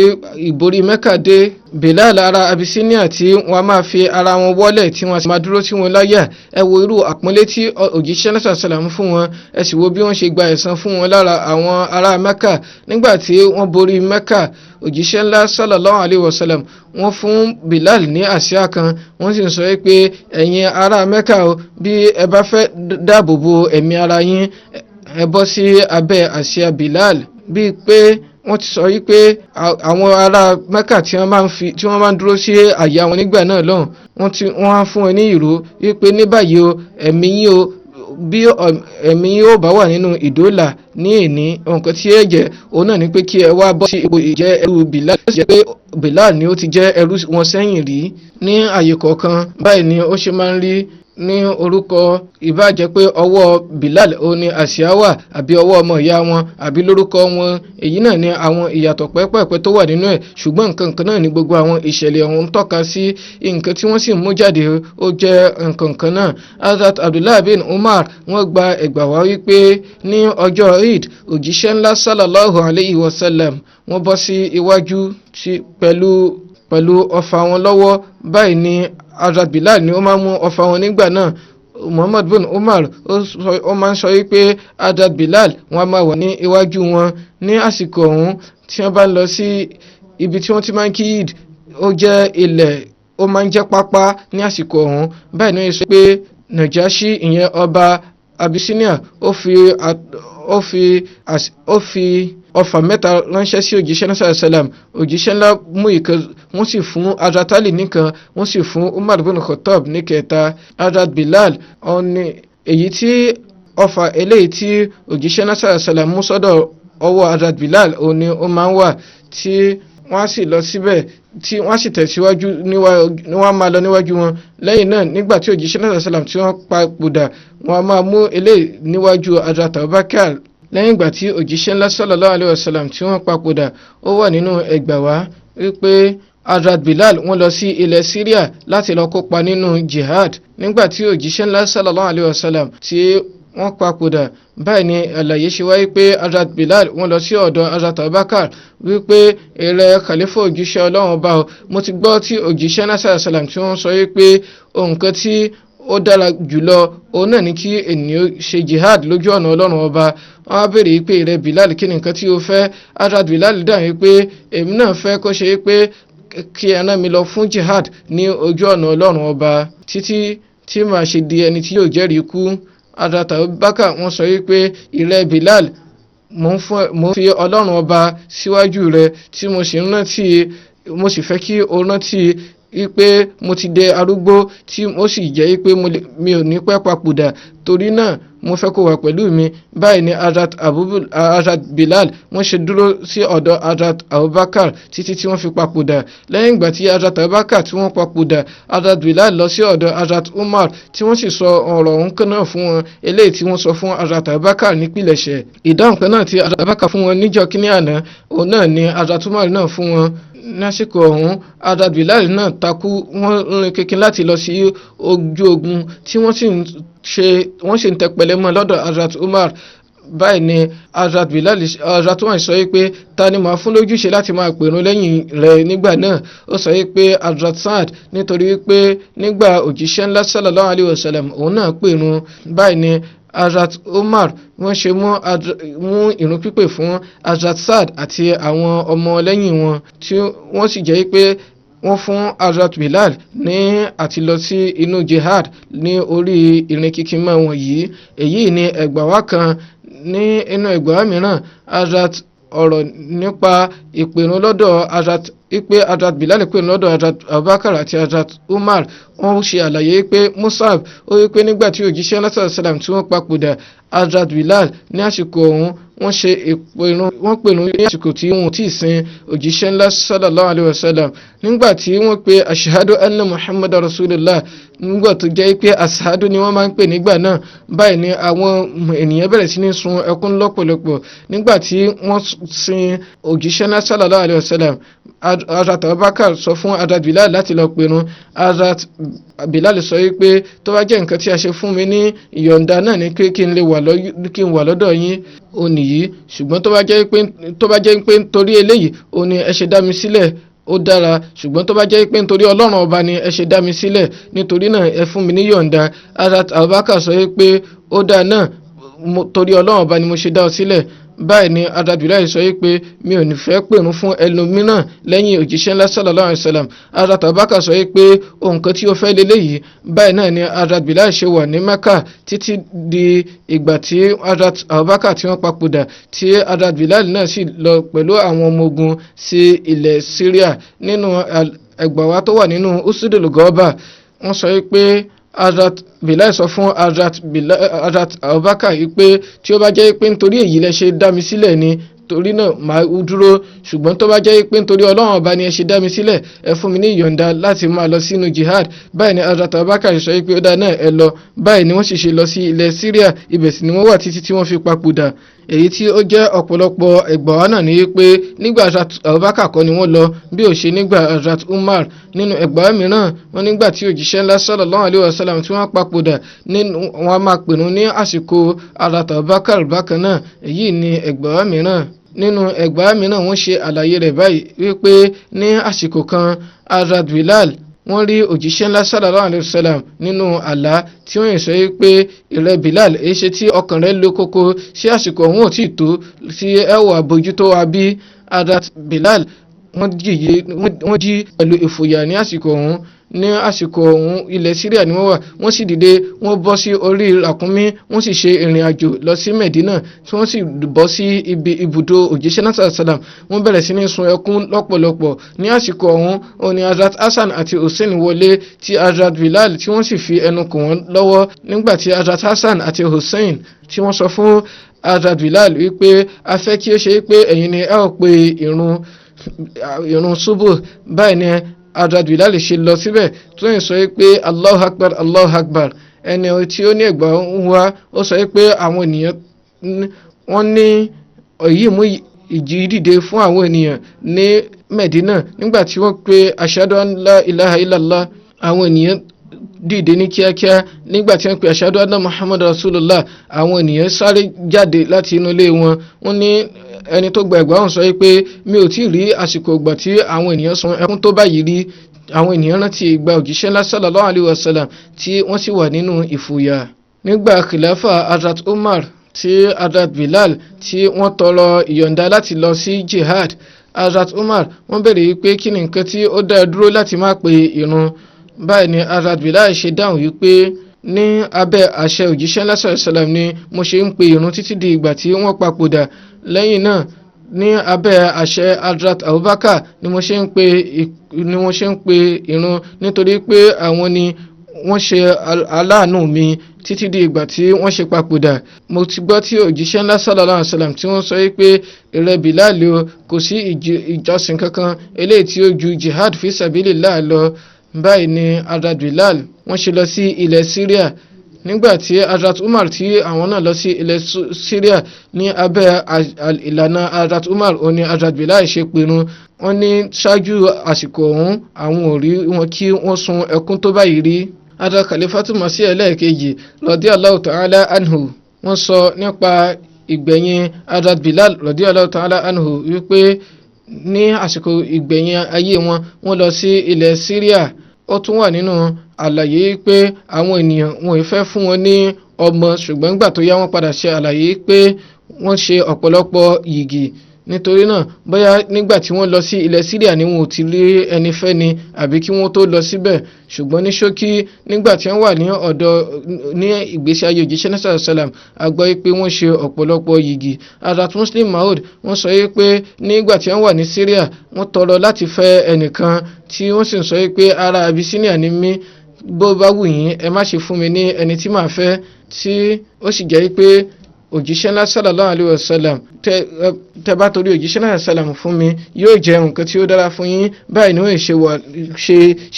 Speaker 4: ìborí Mẹ́kà dé, Bilal ará Abyssinia tí wọ́n á máa fi ara wọn wọ́lẹ̀, tí wọ́n sì máa dúró tí wọ́n láyà, ẹ wo irú àpọ́nlé tí òjíṣẹ́ náà sàlám fún wọn, ẹ sì wo bí wọ́n ṣe gba ẹ̀san fún wọn lára àwọn ará Mẹ́kà. Nígbà tí wọ́n borí Mẹ́kà, òjíṣẹ́ ńlá sallallahu alayhi wa sallam wọ́n fún Bilal ní àsíá kan, wọ́n sì ń sọ pé ẹ̀yin ará Mẹ́kà o, bí ẹ bá fẹ́ dáàbò bo ẹ̀mí ara yín, ẹ bọ́ sí abẹ́ àsíá Bilal. Bíi pé wọ́n ti sọ wípé àwọn ará Mẹ́kà tí wọ́n máa ń fi tí wọ́n máa ń dúró sí àyà wọn nígbà náà lọ́hùn, wọ́n á fún ẹ ní ìró wípé ní báyìí o, ẹ̀mí yín o, bí ẹ̀mí yín ó bá wà nínú ìdóòlà ní ìní, nǹkan tí ẹ jẹ́ òun náà ni pé kí ẹ wá bọ́ sí ipò ìjẹ́ ẹrú Bilal, ó sì jẹ́ pé Bilal ni ó ti jẹ́ ẹrú wọn sẹ́yìn rí. Ní àyè kọ̀ọ̀kan báyìí ni ó ṣe máa ń rí ní orúkọ, ìbá jẹ́ pé ọwọ́ Bilal ó ní àsíá wà, àbí ọwọ́ ọmọ ìyá wọn, àbí lórúkọ wọn. Èyí náà ni àwọn ìyàtọ̀ pẹ́pẹ́pẹ́ tó wà nínú ẹ̀, ṣùgbọ́n nǹkan kan náà ni gbogbo àwọn ìṣẹ̀lẹ̀ ọ̀hún tọ́ka sí. Nǹkan tí wọ́n sì mú jáde ó jẹ́ nǹkan kan náà. Hazrat Abdullah bin Umar wọ́n gba ẹ̀gbà wá wípé ní ọjọ́ Eid, òjíṣẹ́ ńlá sallallahu alayhi wa sallam wọ́n bọ́ sí iwájú pẹ̀lú ọfà wọn lọ́wọ́. Báyìí ni Hazrat Bilal ni ó máa ń mú ọfà wọn nígbà náà. Muhammad bin Umar ó máa ń sọ wípé Hazrat Bilal wọn a máa wà ní iwájú wọn ní àsìkò ọ̀hún tí wọ́n bá ń lọ sí ibi tí wọ́n ti máa ń kí Eid. Ó jẹ́ ilẹ̀, ó máa ń jẹ́ pápá ní àsìkò ọ̀hún. Báyìí ni ó sọ pé Najashi, ìyẹn ọba Abyssinia, ó fi ọfà mẹ́ta ránṣẹ́ sí òjíṣẹ́ náà sàlám. Òjíṣẹ́ ńlá mú ìkan, wọ́n sì fún Hazrat Ali nìkan, wọ́n sì fún Umar bin Khattab ní kẹta. Hazrat Bilal ọ̀ni èyí tí ọfà eléyìí tí òjíṣẹ́ náà sàlám mú sọ́dọ̀ ọwọ́ Hazrat Bilal òun ni ó máa ń wà, tí wọ́n á sì lọ síbẹ̀, tí wọ́n á sì tẹ̀síwájú, ní wọ́n á máa lọ níwájú wọn. Lẹ́yìn náà, nígbà tí òjíṣẹ́ náà sàlám tí wọ́n papòdà, wọ́n á máa mú eléyìí níwájú Hazrat Abubakar. Lẹ́yìn ìgbà tí òjíṣẹ́ ńlá sallallahu alayhi wa sallam tí wọ́n papòdà, ó wà nínú ẹgbà wá wípé Hazrat Bilal wọ́n lọ sí ilẹ̀ Syria láti lọ kópa nínú jihad. Nígbà tí òjíṣẹ́ ńlá sallallahu alayhi wa sallam tí wọ́n papòdà, báyìí ni àlàyé ṣe wáyé pé Hazrat Bilal wọ́n lọ sí ọ̀dọ̀ Hazrat Abubakar wípé èrè khalifa òjíṣẹ́ Ọlọ́run ọba o, mo ti gbọ́ tí òjíṣẹ́ ńlá sallallahu alayhi wa sallam tí wọ́n sọ wípé nǹkan tí ó dára jùlọ òun náà ní kí ènìyàn ṣe jihad lójú ọ̀nà Ọlọ́run ọba. Wọ́n á béèrè pé, ìrẹ Bilal, kí ni nǹkan tí o fẹ́? Hazrat Bilal dáhùn wípé èmi náà fẹ́ kó ṣe pé kí ẹ rán mi lọ fún jihad ní ojú ọ̀nà Ọlọ́run ọba títí tí màá ṣe di ẹni tí yóò jẹ́rìí kú. Hazrat Abubakar wọ́n sọ wípé ìrẹ Bilal, mò ń fi Ọlọ́run ọba síwájú rẹ, tí mo sì ń rántí, mo sì fẹ́ kí o rántí wípé mo ti dé arúgbó, tí ó sì jẹ́ wípé mi ò ní pẹ́ papòdà, torí náà mo fẹ́ kó wà pẹ̀lú mi. Báyìí ni Hazrat Bilal wọ́n ṣe dúró sí ọ̀dọ̀ Hazrat Abubakar títí tí wọ́n fi papòdà. Lẹ́yìn ìgbà tí Hazrat Abubakar tí wọ́n papòdà, Hazrat Bilal lọ sí ọ̀dọ̀ Hazrat Umar, tí wọ́n sì sọ ọ̀rọ̀ ọ̀hún kan náà fún wọn eléyìí tí wọ́n sọ fún Hazrat Abubakar nípìnlẹ̀ṣẹ̀. Ìdáhùn kan náà tí Hazrat Abubakar fún wọn níjọ́ kínní àná, òun náà ni Hazrat Umar náà fún wọn lásìkò ọ̀hún. Hazrat Bilal náà takú, wọ́n rìn kékin láti lọ sí ojú ogun, tí wọ́n sì ń ṣe, wọ́n sì ń tẹpẹlẹ mọ́ lọ́dọ̀ Hazrat Umar. Báyìí ni Hazrat Bilal, Hazrat Umar sọ pé ta ni màá fún lójúṣe láti máa pèrún lẹ́yìn rẹ̀ nígbà náà? Ó sọ pé Hazrat Saad, nítorí wípé nígbà òjíṣẹ́ ńlá sallallahu alayhi wa sallam, òun náà pèrún. Báyìí ni Hazrat Umar wọ́n ṣe mú ìrun pípè fún Hazrat Saad àti àwọn ọmọ lẹ́yìn wọn, tí wọ́n sì jẹ́ pé wọ́n fún Hazrat Bilal ní àti lọ sí inú jihad ní orí ìrìn kíkímọ́ wọn yìí. Èyí ni ẹgbàá wa kan. Ní inú ẹgbàá mìíràn, Hazrat ọ̀rọ̀ nípa ìpèrún lọ́dọ̀ Hazrat, ipe Hazrat Bilal pèrún lọ́dọ̀ Hazrat Abubakar àti Hazrat Umar, wọ́n ṣe àlàyé pé Musab ó wí pé nígbà tí òjíṣẹ́ lásán salam tí wọ́n papòdà, Hazrat Bilal ní àsìkò ọ̀hún wọ́n ṣe ìpèrún, wọ́n pèrún ní àsìkò tí wọn ò tí ì sin òjíṣẹ́ ńlá sallallahu alayhi wa sallam. Nígbà tí wọ́n pe ashhadu anna Muhammad rasulillah, nígbà tó jẹ́ pé ashadu ni wọ́n máa ń pè nígbà náà, báyìí ni àwọn ènìyàn bẹ̀rẹ̀ sí ní sun ẹkún lọ́pọ̀lọpọ̀. Nígbà tí wọ́n sin òjíṣẹ́ ńlá sallallahu alayhi wa sallam, Hazrat Abubakar sọ fún Hazrat Bilal láti lọ pèrún. Hazrat Bilal sọ wípé tó bá jẹ́ nǹkan tí a ṣe fún mi ní ìyọ̀ǹda náà ni pé kí n lè wà kí n wà lọ́dọ̀ yín ó nìyí, ṣùgbọ́n tó bá jẹ́ pé nítorí eléyìí ó ní ẹ ṣe dá mi sílẹ̀, ó dára, ṣùgbọ́n tó bá jẹ́ pé nítorí Ọlọ́run ọba ni ẹ ṣe dá mi sílẹ̀, nítorí náà ẹ fún mi ní yọ̀ǹda. Hazrat Abubakar sọ wípé ó dáa náà, torí Ọlọ́run ọba ni mo ṣe dá ọ sílẹ̀. Báyìí ni Hazrat Bilal sọ wípé mi ò ní fẹ́ pèrún fún ẹlòmíràn lẹ́yìn òjíṣẹ́ ńlá sallallahu alayhi wa sallam. Hazrat Abubakar sọ wípé ohun kan tí ó fẹ́ leléyìí. Báyìí náà ni Hazrat Bilal ṣe wà ní Mecca títí di ìgbà tí Hazrat Abubakar tí wọ́n papòdà, tí Hazrat Bilal náà sì lọ pẹ̀lú àwọn ọmọ ogun sí ilẹ̀ Syria. Nínú ẹgbàá wa tó wà nínú Usudul Ghaba, wọ́n sọ wípé Hazrat Bilal sọ fún Hazrat Abubakar yìí pé tí ó bá jẹ́ pé nítorí èyí lẹ ṣe dá mi sílẹ̀ ni, torí náà màá dúró, ṣùgbọ́n tó bá jẹ́ pé nítorí Ọlọ́run ọba ni ẹ ṣe dá mi sílẹ̀, ẹ fún mi ní ìyọ̀ǹda láti máa lọ sínú jihad. Báyìí ni Hazrat Abubakar sọ pé ó dá náà, ẹ lọ. Báyìí ni wọ́n sì ṣe lọ sí ilẹ̀ Syria, ibẹ̀ sì ni wọ́n wà títí tí wọ́n fi papòdà. Èyí tí ó jẹ́ ọ̀pọ̀lọpọ̀ ẹgbàá náà ni pé nígbà Hazrat Abubakar kọ́ ni wọ́n lọ, bí ó ṣe nígbà Hazrat Umar. Nínú ẹgbàá mìíràn, wọ́n nígbà tí òjíṣẹ́ ńlá sallallahu alayhi wa sallam tí wọ́n papòdà nínú wọn a máa pèrún ní àsìkò Hazrat Abubakar bákan náà. Èyí ni ẹgbàá mìíràn. Nínú ẹgbàá mìíràn, wọ́n ṣe àlàyé rẹ̀ báyìí wípé ní àsìkò kan, Hazrat Bilal wọ́n rí òjíṣẹ́ ńlá sallallahu alayhi wa sallam nínú àlá, tí wọ́n sọ pé ìrẹ́ Bilal, èyí ṣe tí ọkàn rẹ̀ le koko? Sí àsìkò ọ̀hún ò tí ì tó tí ẹ wà bójútó wa bí? Hazrat Bilal wọ́n jí pẹ̀lú ìfòyà ní àsìkò ọ̀hún. Ní àsìkò ọ̀hún, ilẹ̀ Syria ni wọ́n wà. Wọ́n sì dìde, wọ́n bọ́ sí orí ràkúnmí, wọ́n sì ṣe ìrìn àjò lọ sí Medina, tí wọ́n sì bọ́ sí ibi ibùdó òjíṣẹ́ náà sàlám. Wọ́n bẹ̀rẹ̀ sí ní sun ẹkún lọ́pọ̀lọpọ̀. Ní àsìkò ọ̀hún òní Hazrat Hasan àti Hussein wọlé tí Hazrat Bilal, tí wọ́n sì fi ẹnu kò wọ́n lọ́wọ́. Nígbà tí Hazrat Hasan àti Hussein tí wọ́n sọ fún Hazrat Bilal wípé a fẹ́ kí ó ṣe pé ẹ̀yin ni ẹ ó pe ìrun ṣubú, báyìí ni Hazrat Bilal ṣe lọ síbẹ̀ tó ń sọ pé Allahu Akbar, Allahu Akbar. Ẹni tí ó ní ẹ̀gbà ń wá, ó sọ pé àwọn ènìyàn wọ́n ní èyí mú ìjì dìde fún àwọn ènìyàn ní Medina. Nígbà tí wọ́n pe ashhadu an la ilaha illallah, àwọn ènìyàn dìde ní kíákíá. Nígbà tí wọ́n pe ashhadu anna Muhammad rasulullah, àwọn ènìyàn sáré jáde láti inú ilé wọn. Wọ́n ní ẹni tó gba ẹ̀gbà ọ̀hún sọ pé mi ò tí ì rí àsìkò ìgbà tí àwọn ènìyàn sun ẹkún tó báyìí rí. Àwọn ènìyàn rántí ìgbà òjíṣẹ́ ńlá sallallahu alayhi wa sallam, tí wọ́n sì wà nínú ìfòyà. Nígbà khilafa Hazrat Umar, tí Hazrat Bilal tí wọ́n tọrọ ìyọ̀ǹda láti lọ sí jihad, Hazrat Umar wọ́n béèrè wípé kí ni nǹkan tí ó dá dúró láti má pe ìrun? Báyìí ni Hazrat Bilal ṣe dáhùn wípé ní abẹ́ àṣẹ òjíṣẹ́ ńlá sallam ni mo ṣe ń pe ìrun títí di ìgbà tí wọ́n papòdà. Lẹ́yìn náà, ní abẹ́ àṣẹ Hazrat Abubakar ni mo ṣe ń pe ìrun, nítorí pé àwọn ni wọ́n ṣe aláàánú mi títí di ìgbà tí wọ́n ṣe papòdà. Mo ti gbọ́ tí òjíṣẹ́ ńlá sallallahu alaihi wasallam tí wọ́n sọ pé ìrẹ́ Bilal o, kò sí ìjọsìn kankan eléyìí tí ó ju jihad fi sabilillah lọ. Báyìí ni Hazrat Bilal wọ́n ṣe lọ sí ilẹ̀ Syria. Nígbà tí Hazrat Umar tí àwọn náà lọ sí ilẹ̀ Syria, ní abẹ́ ìlànà Hazrat Umar òní Hazrat Bilal ṣe pinnu. Wọ́n ní ṣáájú àsìkò ọ̀hún, àwọn ò rí wọn kí wọ́n sun ẹkún tó báyìí rí. Hazrat Khalifatu Masih ẹlẹ́ẹ̀kejì radiyallahu ta'ala anhu wọ́n sọ nípa Ìgbẹ̀yìn Hazrat Bilal radiyallahu ta'ala anhu, wípé ní àsìkò ìgbẹ̀yìn ayé wọn, wọ́n lọ sí ilẹ̀ Syria. Ó tún wà nínú àlàyé pé àwọn ènìyàn wọn ò fẹ́ fún wọn ní ọmọ, ṣùgbọ́n nígbà tó yá, wọ́n padà ṣe àlàyé pé wọ́n ṣe ọ̀pọ̀lọpọ̀ yìgì. Nítorí náà, bóyá nígbà tí wọ́n lọ sí ilẹ̀ Syria ni wọn ò ti rí ẹni fẹ́ ni, àbí kí wọ́n tó lọ síbẹ̀. Ṣùgbọ́n ní ṣókí, nígbà tí wọ́n wà ní ọ̀dọ̀ ní ìgbésí ayé òjíṣẹ́ náà sàlám, a gbọ́ pé wọ́n ṣe ọ̀pọ̀lọpọ̀ yìgì. Hazrat Muslim Maud, wọ́n sọ pé nígbà tí wọ́n wà ní Syria, wọ́n tọrọ láti fẹ́ ẹnìkan, tí wọ́n sì sọ pé ará Abyssinia ni mí, bó bá wù yín, ẹ má ṣe fún mi ní ẹni tí màá fẹ́, tí ó sì jẹ́ pé òjíṣẹ́ ńlá sallallahu alayhi wa sallam, tẹ bá torí òjíṣẹ́ ńlá sallam fún mi, yóò jẹ́ nǹkan tí ó dára fún yín. Báyìí ni wọ́n ṣe wà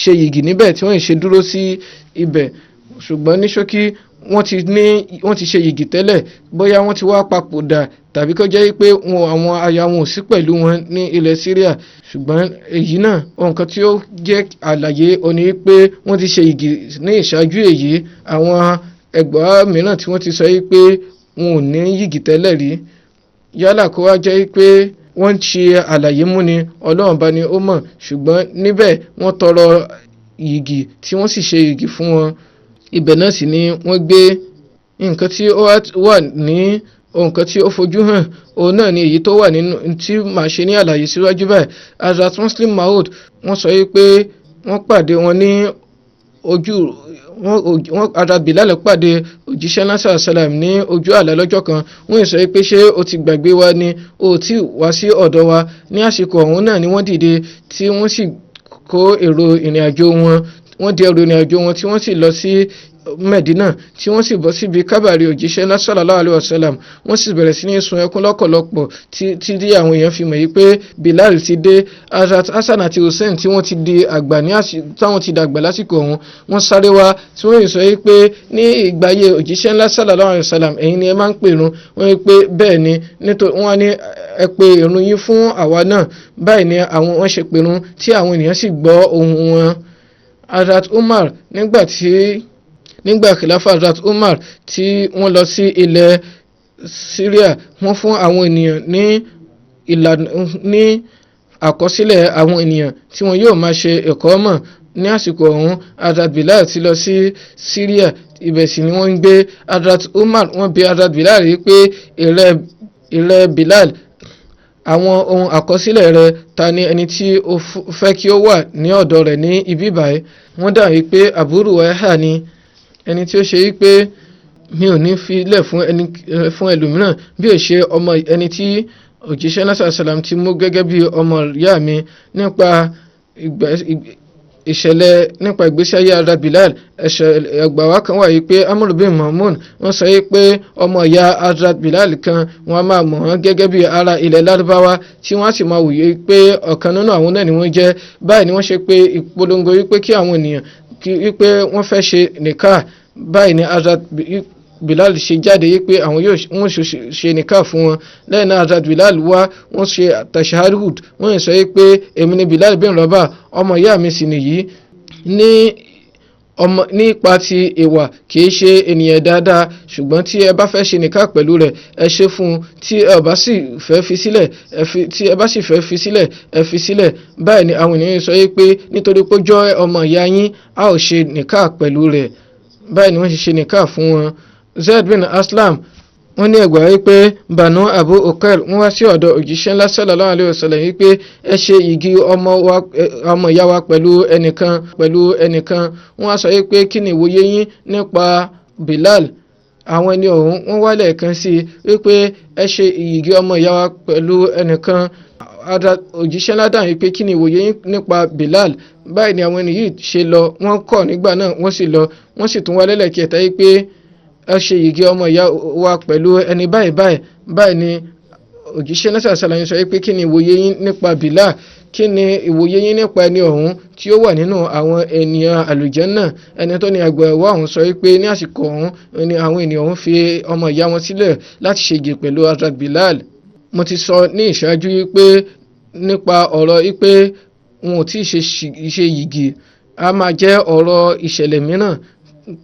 Speaker 4: ṣe yìgì níbẹ̀, tí wọ́n ṣe dúró sí ibẹ̀. Ṣùgbọ́n ní ṣókí, wọ́n ti ṣe yìgì tẹ́lẹ̀, bóyá wọ́n ti wá papòdà tàbí kó jẹ́ pé wọn àwọn aya wọn ò sí pẹ̀lú wọn ní ilẹ̀ Syria. Ṣùgbọ́n èyí náà, nǹkan tí ó jẹ́ àlàyé òní pé wọ́n ti ṣe yìgì ní ìṣáájú èyí. Àwọn ẹgbàá mìíràn tí wọ́n ti sọ pé wọn ò ní yìgì tẹ́lẹ̀ rí, yálà kó wá jẹ́ pé wọ́n ń ṣe àlàyé múni, Ọlọ́run bá ní ó mọ̀. Ṣùgbọ́n níbẹ̀, wọ́n tọrọ yìgì, tí wọ́n sì ṣe yìgì fún wọn. Ibẹ̀ náà sì ni wọ́n gbé. Nǹkan tí ó wà ní nǹkan tí ó fojú hàn, òun náà ni èyí tó wà nínú tí màá ṣe ní àlàyé síwájú báyìí. Hazrat Muslim Maud, wọ́n sọ pé wọ́n pàdé wọn ní ojú wọn. Hazrat Bilal pàdé òjíṣẹ́ náà sàlám ní ojú àlá lọ́jọ́ kan. Wọ́n sọ pé, "Ṣé o ti gbàgbé wa ni? O ti wá sí ọ̀dọ̀ wa?" Ní àsìkò ọ̀hún náà ni wọ́n dìde, tí wọ́n sì kó èrò ìrìn àjò wọn. Wọ́n di ẹrù ìrìn àjò wọn, tí wọ́n sì lọ sí Medina, tí wọ́n sì bọ́ síbi kábàárì òjíṣẹ́ ńlá sallallahu alaihi wasallam. Wọ́n sì bẹ̀rẹ̀ sí ní sun ẹkún lọ́pọ̀lọpọ̀, tí dí àwọn èèyàn fi mọ̀ yìí pé Bilal ti dé. Hazrat Hasan àti Hussein, tí wọ́n ti di àgbà ní táwọn ti dàgbà lásìkò ọ̀hún, wọ́n sáré wá, tí wọ́n sọ yìí pé ní ìgbà ayé òjíṣẹ́ ńlá sallallahu alaihi wasallam, ẹ̀yin ni ẹ máa ń pèrun. Wọ́n yìí pé bẹ́ẹ̀ ni. Nítorí wọ́n á ní, "Ẹ pe ìrun yín fún àwa náà." Báyìí ni àwọn wọ́n ṣe pèrun, tí àwọn ènìyàn sì gbọ́ ohùn wọn. Hazrat Umar, nígbà khilafa Hazrat Umar, tí wọ́n lọ sí ilẹ̀ Syria, wọ́n fún àwọn ènìyàn ní ìlànà, ní àkọsílẹ̀ àwọn ènìyàn tí wọn yóò máa ṣe ẹ̀kọ́ mọ̀. Ní àsìkò ọ̀hún, Hazrat Bilal ti lọ sí Syria, ibẹ̀ sì ni wọ́n ń gbé. Hazrat Umar, wọ́n bi Hazrat Bilal rí pé, Ìrẹ Bilal, àwọn ohun àkọsílẹ̀ rẹ, ta ni ẹni tí o fẹ́ kí ó wà ní ọ̀dọ̀ rẹ̀ ní ibi báyìí?" Wọ́n dà wípé Abu Ruwaiha ni ẹni tí ó ṣe wípé mi ò ní filẹ̀ fún ẹni fún ẹlòmíràn bí ó ṣe ọmọ ẹni tí òjíṣẹ́ náà sàlám ti mú gẹ́gẹ́ bí ọmọ ìyá mi. Nípa ìṣẹ̀lẹ̀ nípa ìgbésí ayé ara Bilal, ẹgbàá wa kan wà yìí pé Amr bin Mahmoud, wọ́n sọ yìí pé ọmọ ìyá Hazrat Bilal kan, wọ́n á máa mọ̀ wọ́n gẹ́gẹ́ bí ara ilẹ̀ Lárúbáwá, tí wọ́n á sì máa wòye pé ọ̀kan nínú àwọn náà ni wọ́n jẹ́. Báyìí ni wọ́n ṣe pé ìpolongo wípé kí àwọn ènìyàn kí wípé wọ́n fẹ́ ṣe nìka. Báyìí ni Hazrat Bilal ṣe jáde yìí pé àwọn yóò wọ́n ṣe nìka fún wọn. Lẹ́yìn náà, Hazrat Bilal wá, wọ́n ṣe tashahud, wọ́n sọ yìí pé èmi ni Bilal bin Rabah, ọmọ ìyá mi sì nìyí. Ní ọmọ nípa ti ìwà, kìí ṣe ènìyàn dáadáa, ṣùgbọ́n tí ẹ bá fẹ́ ṣe nìka pẹ̀lú rẹ̀, ẹ ṣe fún un. Tí ẹ bá sì fẹ́ fi sílẹ̀, ẹ fi tí ẹ bá sì fẹ́ fi sílẹ̀, ẹ fi sílẹ̀. Báyìí ni àwọn ènìyàn sọ yìí pé nítorí pé ó jẹ́ ọmọ ìyá yín, a ò ṣe nìka pẹ̀lú rẹ̀. Báyìí ni wọ́n ṣe ṣe nìka fún wọn. Zaid bin Aslam, wọ́n ní ẹgbàá wípé Banu Abu Uqail, wọ́n wá sí ọ̀dọ̀ òjíṣẹ́ ńlá sallallahu alaihi wasallam wípé ẹ ṣe igi ọmọ wa, ọmọ ìyá wa pẹ̀lú ẹnìkan. Wọ́n á sọ wípé, "Kí ni ìwòye yín nípa Bilal?" Àwọn ẹni ọ̀hún, wọ́n wá lẹ́ẹ̀kan sí i wípé ẹ ṣe igi ọmọ ìyá wa pẹ̀lú ẹnìkan. Òjíṣẹ́ ńlá dáhùn wípé, "Kí ni ìwòye yín nípa Bilal?" Báyìí ni àwọn ẹni yìí ṣe lọ. Wọ́n kọ̀ nígbà náà, wọ́n sì lọ, wọ́n sì tún wá lẹ́lẹ́kẹta wípé ẹ ṣe igi ọmọ ìyá wa pẹ̀lú ẹni báyìí báyìí. Báyìí ni òjíṣẹ́ náà ṣàlàyé sọ wípé, "Kí ni ìwòye yín nípa Bilal? Kí ni ìwòye yín nípa ẹni ọ̀hún tí ó wà nínú àwọn ènìyàn àlùjànnà?" Ẹni tó ní àgbà ẹ̀wọ́ ọ̀hún sọ wípé ní àsìkò ọ̀hún ni àwọn ènìyàn ọ̀hún fi ọmọ ìyá wọn sílẹ̀ láti ṣe igi pẹ̀lú Hazrat Bilal. Mo ti sọ ní ìṣáájú wípé nípa ọ̀rọ̀ wípé wọn ò tí ì ṣe yìgì, a máa jẹ́ ọ̀rọ̀ ìṣẹ̀lẹ̀ mìíràn.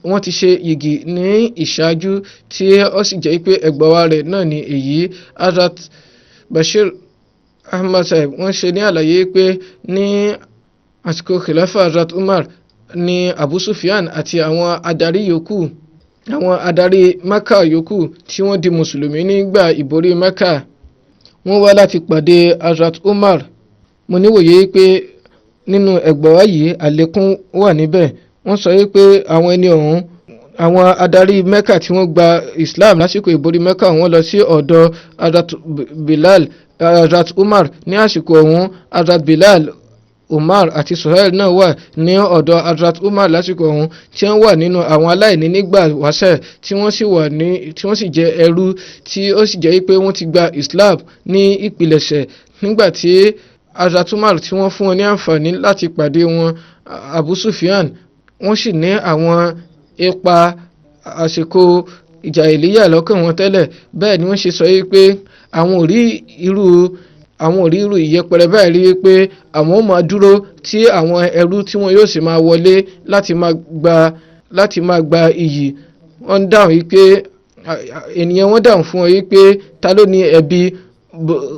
Speaker 4: Wọ́n ti ṣe yìgì ní ìṣáájú, tí ó sì jẹ́ pé ẹgbàá wa rẹ̀ náà ni èyí. Hazrat Bashir Ahmad Sahib wọ́n ṣe ní àlàyé pé ní àsìkò Khilafa Hazrat Umar ní Abu Sufyan àti àwọn adarí yòókù, àwọn adarí Mecca yòókù tí wọ́n di mùsùlùmí nígbà ìborí Mecca, wọ́n wá láti pàdé Hazrat Umar. Mo níwòye pé nínú ẹgbàá yìí, àlékún wà níbẹ̀. Wọ́n sọ pé àwọn ẹni ọ̀hún, àwọn adarí Mecca tí wọ́n gba Islam lásìkò ìborí Mecca, wọ́n lọ sí ọ̀dọ̀ Hazrat Bilal, Hazrat Umar ní àsìkò ọ̀hún. Hazrat Bilal, Umar àti Suhail náà wà ní ọ̀dọ̀ Hazrat Umar lásìkò ọ̀hún, tí wọ́n wà nínú àwọn aláìní nígbà wáṣẹ̀, tí wọ́n sì wà ní, tí wọ́n sì jẹ́ ẹrú, tí ó sì jẹ́ pé wọ́n ti gba Islam ní ìpilẹ̀ṣẹ̀. Nígbà tí Hazrat Umar tí wọ́n fún wọn ní àǹfààní láti pàdé wọn, Abu Sufyan, wọ́n sì ní àwọn ipa àsìkò ìjà ìlíyà lọ́kàn wọn tẹ́lẹ̀. Bẹ́ẹ̀ ni wọ́n ṣe sọ yìí pé àwọn ò rí irú ìyẹpẹrẹ báyìí rí, pé àwọn ò máa dúró tí àwọn ẹrú tí wọn yóò sì máa wọlé láti máa gba iyì. Wọ́n dáhùn yìí pé ènìyàn wọn dáhùn fún wọn yìí pé, ta ló ní ẹ̀bi?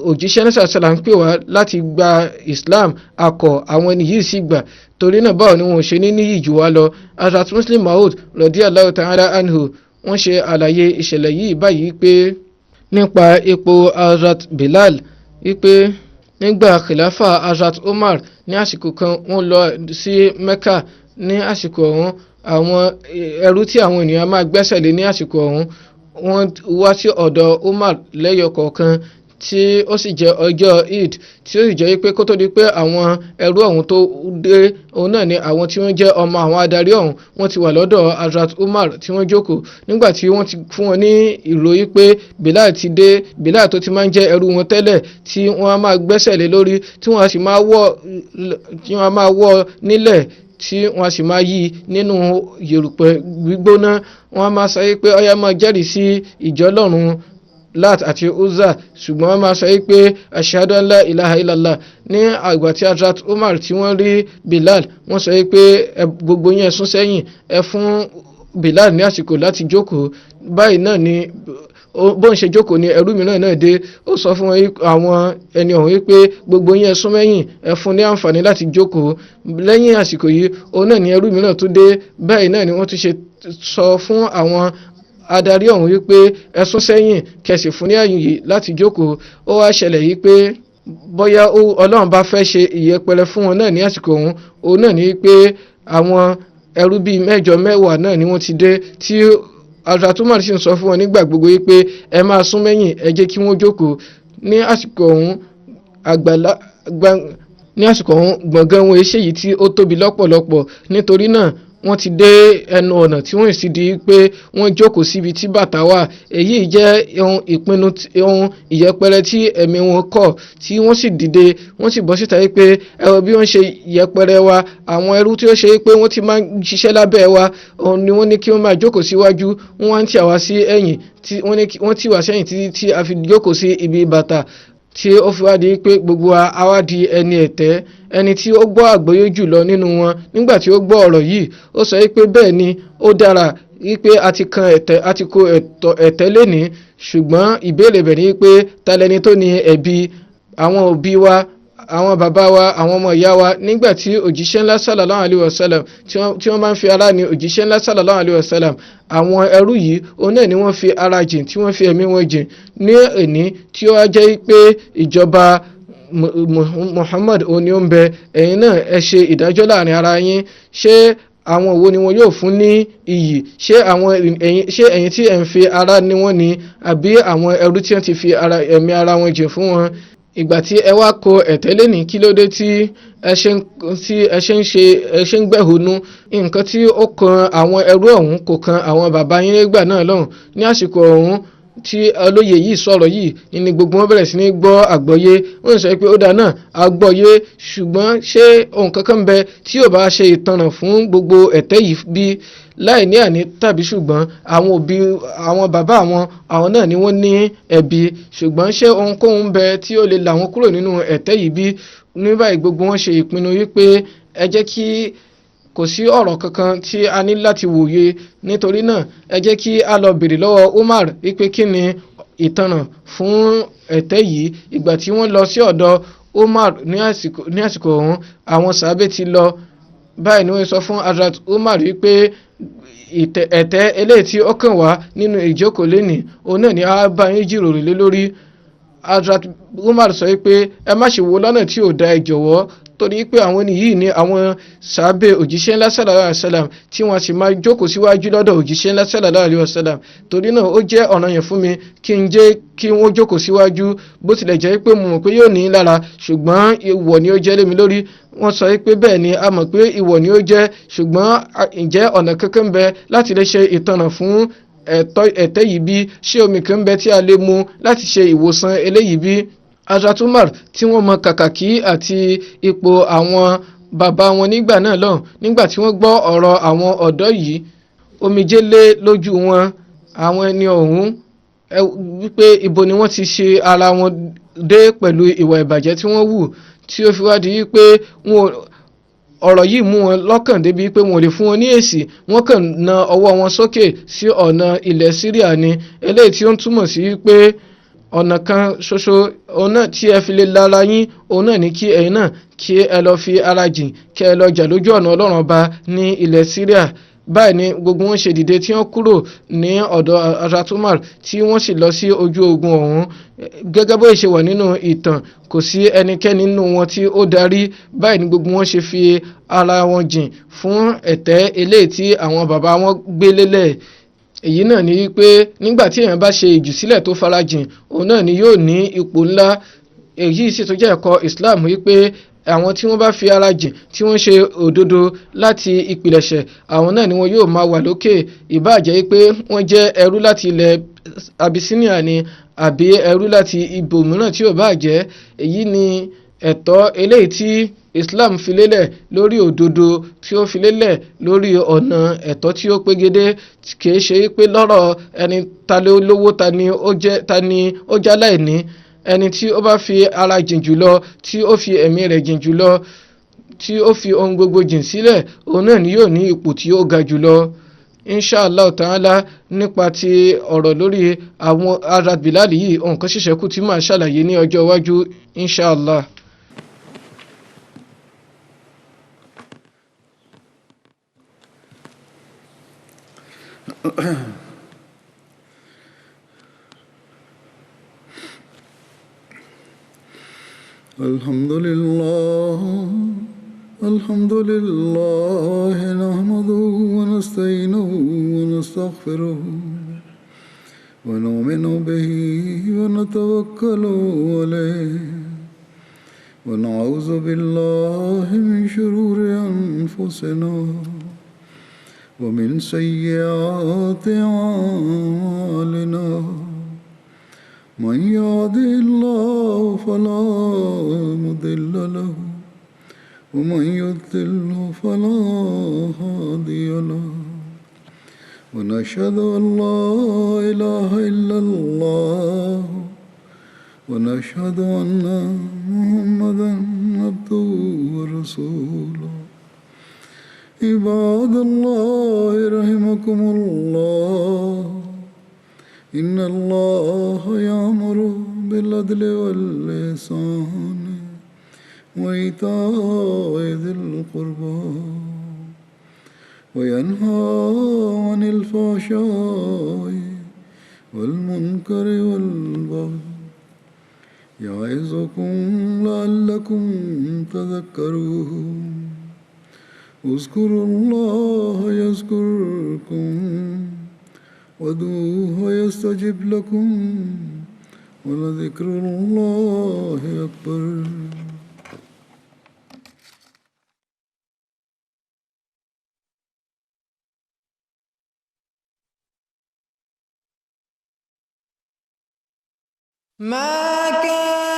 Speaker 4: Òjíṣẹ́ náà sàlá ń pè wá láti gba Islam, akọ̀, àwọn ẹni yìí sì gbà. Torí náà, báwo ni wọn ò ṣe ní níyì jù wá lọ? Hazrat Musleh Maud radiyallahu ta'ala anhu, wọ́n ṣe àlàyé ìṣẹ̀lẹ̀ yìí báyìí pé nípa ipò Hazrat Bilal, wípé nígbà Khilafa Hazrat Umar, ní àsìkò kan, wọ́n lọ sí Mecca. Ní àsìkò ọ̀hún, àwọn ẹrú tí àwọn ènìyàn máa gbẹ́sẹ̀ lé ní àsìkò ọ̀hún, wọ́n wá sí ọ̀dọ̀ Umar lẹ́yọ kọ̀ọ̀kan, tí ó sì jẹ́ ọjọ́ Eid, tí ó sì jẹ́ pé kó tó di pé àwọn ẹrú ọ̀hún tó dé, òun náà ni àwọn tí wọ́n jẹ́ ọmọ àwọn adarí ọ̀hún, wọ́n ti wà lọ́dọ̀ Hazrat Umar tí wọ́n jókòó. Nígbà tí wọ́n ti fún wọn ní ìròyìn pé Bilal ti dé, Bilal tó ti máa ń jẹ́ ẹrú wọn tẹ́lẹ̀, tí wọ́n á máa gbẹ́sẹ̀ lé lórí, tí wọ́n á máa wọ́ nílẹ̀, tí wọ́n á sì máa yí nínú yèrùpẹ̀ gbígbóná, wọ́n á máa sọ pé, ọyá, máa jẹ́rìí sí ìjọ Ọlọ́run Lat àti Uzza, ṣùgbọ́n wọ́n máa sọ pé, ashhadu an la ilaha illallah. Ní àgbà tí Hazrat Umar tí wọ́n rí Bilal, wọ́n sọ pé, gbogbo yẹn sún sẹ́yìn, ẹ fún Bilal ní àsìkò láti jókòó. Báyìí náà ni bó ń ṣe jókòó ni ẹrú mìíràn náà dé. Ó sọ fún àwọn ẹni ọ̀hún wípé, gbogbo yẹn sún mẹ́yìn, ẹ fún ní àǹfààní láti jókòó. Lẹ́yìn àsìkò yìí, òun náà ni ẹrú mìíràn tún dé. Báyìí náà ni wọ́n tún ṣe sọ fún àwọn adarí ọ̀hún wípé, ẹ sún sẹ́yìn, kẹsì fún ní àyè láti jókòó. Ó wá ṣẹlẹ̀ yìí pé bóyá Ọlọ́run bá fẹ́ ṣe ìyẹpẹrẹ fún wọn náà ní àsìkò ọ̀hún, òun náà ní pé àwọn ẹrú bíi mẹ́jọ, mẹ́wàá náà ni wọ́n ti dé, tí Hazrat Umar sì ń sọ fún wọn nígbà gbogbo yìí pé, ẹ máa sún mẹ́yìn, ẹ jẹ́ kí wọ́n jókòó. Ní àsìkò ọ̀hún, gbọ̀ngàn wọn ṣèyí tí ó tóbi lọ́pọ̀lọpọ̀. Nítorí náà, wọ́n ti dé ẹnu ọ̀nà, tí wọ́n sì di pé wọ́n jókòó síbi tí bàtà wà. Èyí jẹ́ ohun ìpinnu, ohun ìyẹpẹrẹ tí ẹ̀mí wọn kọ̀, tí wọ́n sì dìde, wọ́n sì bọ́ síta yìí pé, ẹ wo bí wọ́n ṣe yẹpẹrẹ wa! Àwọn ẹrú tí ó ṣe pé wọ́n ti máa ń ṣiṣẹ́ lábẹ́ wa, òun ni wọ́n ní kí wọ́n máa jókòó síwájú, wọ́n wá ń tì àwa sí ẹ̀yìn, tí wọ́n ní wọ́n tì wá sẹ́yìn títí tí a fi jókòó sí ibi bàtà, tí ó fi wá di pé gbogbo wa á wá di ẹni ẹ̀tẹ́. Ẹni tí ó gbọ́ àgbọ́yé jùlọ nínú wọn, nígbà tí ó gbọ́ ọ̀rọ̀ yìí, ó sọ pé, bẹ́ẹ̀ ni, ó dára wípé a ti kan ẹ̀tẹ́, a ti kó ẹ̀tẹ́ lénìí, ṣùgbọ́n ìbéèrè bẹ̀ ni pé, ta lẹni tó ní ẹ̀bi? Àwọn òbí wa, àwọn bàbá wa, àwọn ọmọ ìyá wa, nígbà tí òjíṣẹ́ ńlá sallallahu alayhi wa sallam tí wọ́n máa ń fi ara ní òjíṣẹ́ ńlá sallallahu alayhi wa sallam, àwọn ẹrú yìí, òun náà ni wọ́n fi ara jìn, tí wọ́n fi ẹ̀mí wọn jìn. Ní òní tí ó wá jẹ́ pé ìjọba Muhammad òun ni ó ń bẹ, ẹ̀yin náà ẹ ṣe ìdájọ́ láàrin ara yín. Ṣé àwọn wo ni wọn yóò fún ní iyì? Ṣé ẹ̀yin tí ẹ̀ ń fi ara ní wọ́n ni, àbí àwọn ẹrú tí wọ́n ti fi ara ẹ̀mí ara wọn jìn fún wọn? Ìgbà tí ẹ wá kó ẹ̀tẹ́ lẹ́nìí, kí ló dé tí ẹ ṣe ń ṣe ẹ ṣe ń gbẹ̀hónú? Nǹkan tí ó kan àwọn ẹrú ọ̀hún kò kan àwọn bàbá yín nígbà náà lọ́hùn. Ní àsìkò ọ̀hún tí olóye yìí sọ̀rọ̀ yìí ni gbogbo wọn bẹ̀rẹ̀ sí ní gbọ́ àgbọ́yé. Wọ́n sọ pé, ó dáa náà, àgbọ́yé, ṣùgbọ́n ṣé ohun kankan ń bẹ tí yóò bá ṣe ìtanràn fún gbogbo ẹ̀tẹ́ yìí bí? Láì ní àní tàbí ṣùgbọ́n, àwọn òbí, àwọn bàbá àwọn, àwọn náà ni wọ́n ní ẹ̀bi, ṣùgbọ́n ṣé ohunkóhun ń bẹ tí ó lè là wọ́n kúrò nínú ẹ̀tẹ́ yìí bí? Ní báyìí, gbogbo wọn ṣe ìpinnu wípé ẹ jẹ́ kí Kò sí ọ̀rọ̀ kankan tí a ní láti wòye. Nítorí náà, ẹ jẹ́ kí a lọ bèrè lọ́wọ́ Umar wípé kí ni ìtanràn fún ẹ̀tẹ́ yìí. Ìgbà tí wọ́n lọ sí ọ̀dọ̀ Umar ní àsìkò ọ̀hún, àwọn sàábé ti lọ. Báyìí ni wọ́n sọ fún Hazrat Umar wípé ẹ̀tẹ́ eléyìí tí ó kàn wá nínú ìjókòó lénìí, òun náà ni a bá yín jíròrò lé lórí. Hazrat Umar sọ wípé ẹ má ṣe wo lọ́nà tí ò da, ẹ jọ̀wọ́, torí pé àwọn ẹni yìí ni àwọn sàábé òjíṣẹ́ ńlá sallallahu alaihi wasallam tí wọ́n sì máa jókòó síwájú lọ́dọ̀ òjíṣẹ́ ńlá sallallahu alaihi wasallam. Torí náà, ó jẹ́ ọ̀ranyàn fún mi kí n jẹ́ kí wọ́n jókòó síwájú, bó tilẹ̀ jẹ́ pé mo mọ̀ pé yóò ní lára, ṣùgbọ́n ìwọ̀ ni ó jẹ́ lé mi lórí. Wọ́n sọ pé bẹ́ẹ̀ ni, a mọ̀ pé ìwọ̀ ni ó jẹ́, ṣùgbọ́n ǹjẹ́ ọ̀nà kankan ń bẹ láti lè ṣe ìtanràn fún ẹ̀tẹ́ yìí bí? Ṣé omi kan ń bẹ tí a lè mu láti ṣe ìwòsàn eléyìí bí? Hazrat Umar, tí wọ́n mọ kàkàkí àti ipò àwọn bàbá wọn nígbà náà lọ́hùn, nígbà tí wọ́n gbọ́ ọ̀rọ̀ àwọn ọ̀dọ́ yìí, omijé lé lójú wọn. Àwọn ẹni ọ̀hún wípé ibo ni wọ́n ti ṣe ara wọn dé pẹ̀lú ìwà ìbàjẹ́ tí wọ́n wù, tí ó fi wá di wípé wọn ọ̀rọ̀ yìí mú wọn lọ́kàn débi pé wọn ò lè fún wọn ní èsì. Wọ́n kàn na ọwọ́ wọn sókè sí ọ̀nà ilẹ̀ Syria ni, eléyìí tí ó ń túmọ̀ sí wípé ọ̀nà kan ṣoṣo òun náà tí ẹ fi lè lára yín, òun náà ní kí ẹ̀yin náà kí ẹ lọ fi ara jìn, kí ẹ lọ jà lójú ọ̀nà Ọlọ́run Ọba ní ilẹ̀ Syria. Báyìí ni gbogbo wọn ṣe dìde tí wọ́n kúrò ní ọ̀dọ̀ Hazrat Umar, tí wọ́n sì lọ sí ojú ogun ọ̀hún. Gẹ́gẹ́ bó ṣe wà nínú ìtàn, kò sí ẹnikẹ́ni nínú wọn tí ó darí. Báyìí ni gbogbo wọn ṣe fi ara wọn jìn fún ẹ̀tẹ́ eléyìí tí àwọn bàbá wọn gbé lélẹ̀. Èyí náà ni wípé nígbà tí èèyàn bá ṣe ìjùsílẹ̀ tó farajìn, òun náà ni yóò ní ipò ńlá. Èyí sì tún jẹ́ ẹ̀kọ́ Islam wípé àwọn tí wọ́n bá fi ara jìn, tí wọ́n ṣe òdodo láti ìpilẹ̀ṣẹ̀, àwọn náà ni wọn yóò máa wà lókè, ìbáà jẹ́ pé wọ́n jẹ́ ẹrú láti ilẹ̀ Abyssinia ni àbí ẹrú láti ibòmíràn tí ò bá jẹ́. Èyí ni ẹ̀tọ́ eléyìí tí Islam fi lélẹ̀ lórí òdodo, tí ó fi lélẹ̀ lórí ọ̀nà ẹ̀tọ́ tí ó pegedé. Kìí ṣe pé lọ́rọ̀ ẹni ta ló lówó, ta ni ó jẹ́, ta ni ó jáláìní. Ẹni tí ó bá fi ara jìn jùlọ, tí ó fi ẹ̀mí rẹ̀ jìn jùlọ, tí ó fi ohun gbogbo jìn sílẹ̀, òun náà ni yóò ní ipò tí ó ga jùlọ, inshallah ta'ala. Nípa ti ọ̀rọ̀ lórí àwọn Hazrat Bilal yìí, ohun kan ṣẹ̀ṣẹ̀ kù tí màá ṣàlàyé ní ọjọ́ iwájú, inshallah.
Speaker 3: الحمد لله، الحمد لله نحمده ونستعينه ونستغفره ونؤمن به ونتوكل عليه ونعوذ بالله من شرور أنفسنا ومن سيئات أعمالنا. من يهده الله فلا مضل له ومن يضلل فلا هادي له. ونشهد أن لا إله إلا الله ونشهد أن محمدا عبده ورسوله. عباد الله رحمكم الله، إن الله يأمر بالعدل والإحسان وإيتاء ذي القربى وينهى عن الفحشاء والمنكر والبغي يعظكم لعلكم تذكرون. اذكروا الله يذكركم وادعوه يستجب لكم ولذكر الله أكبر.
Speaker 1: ما كان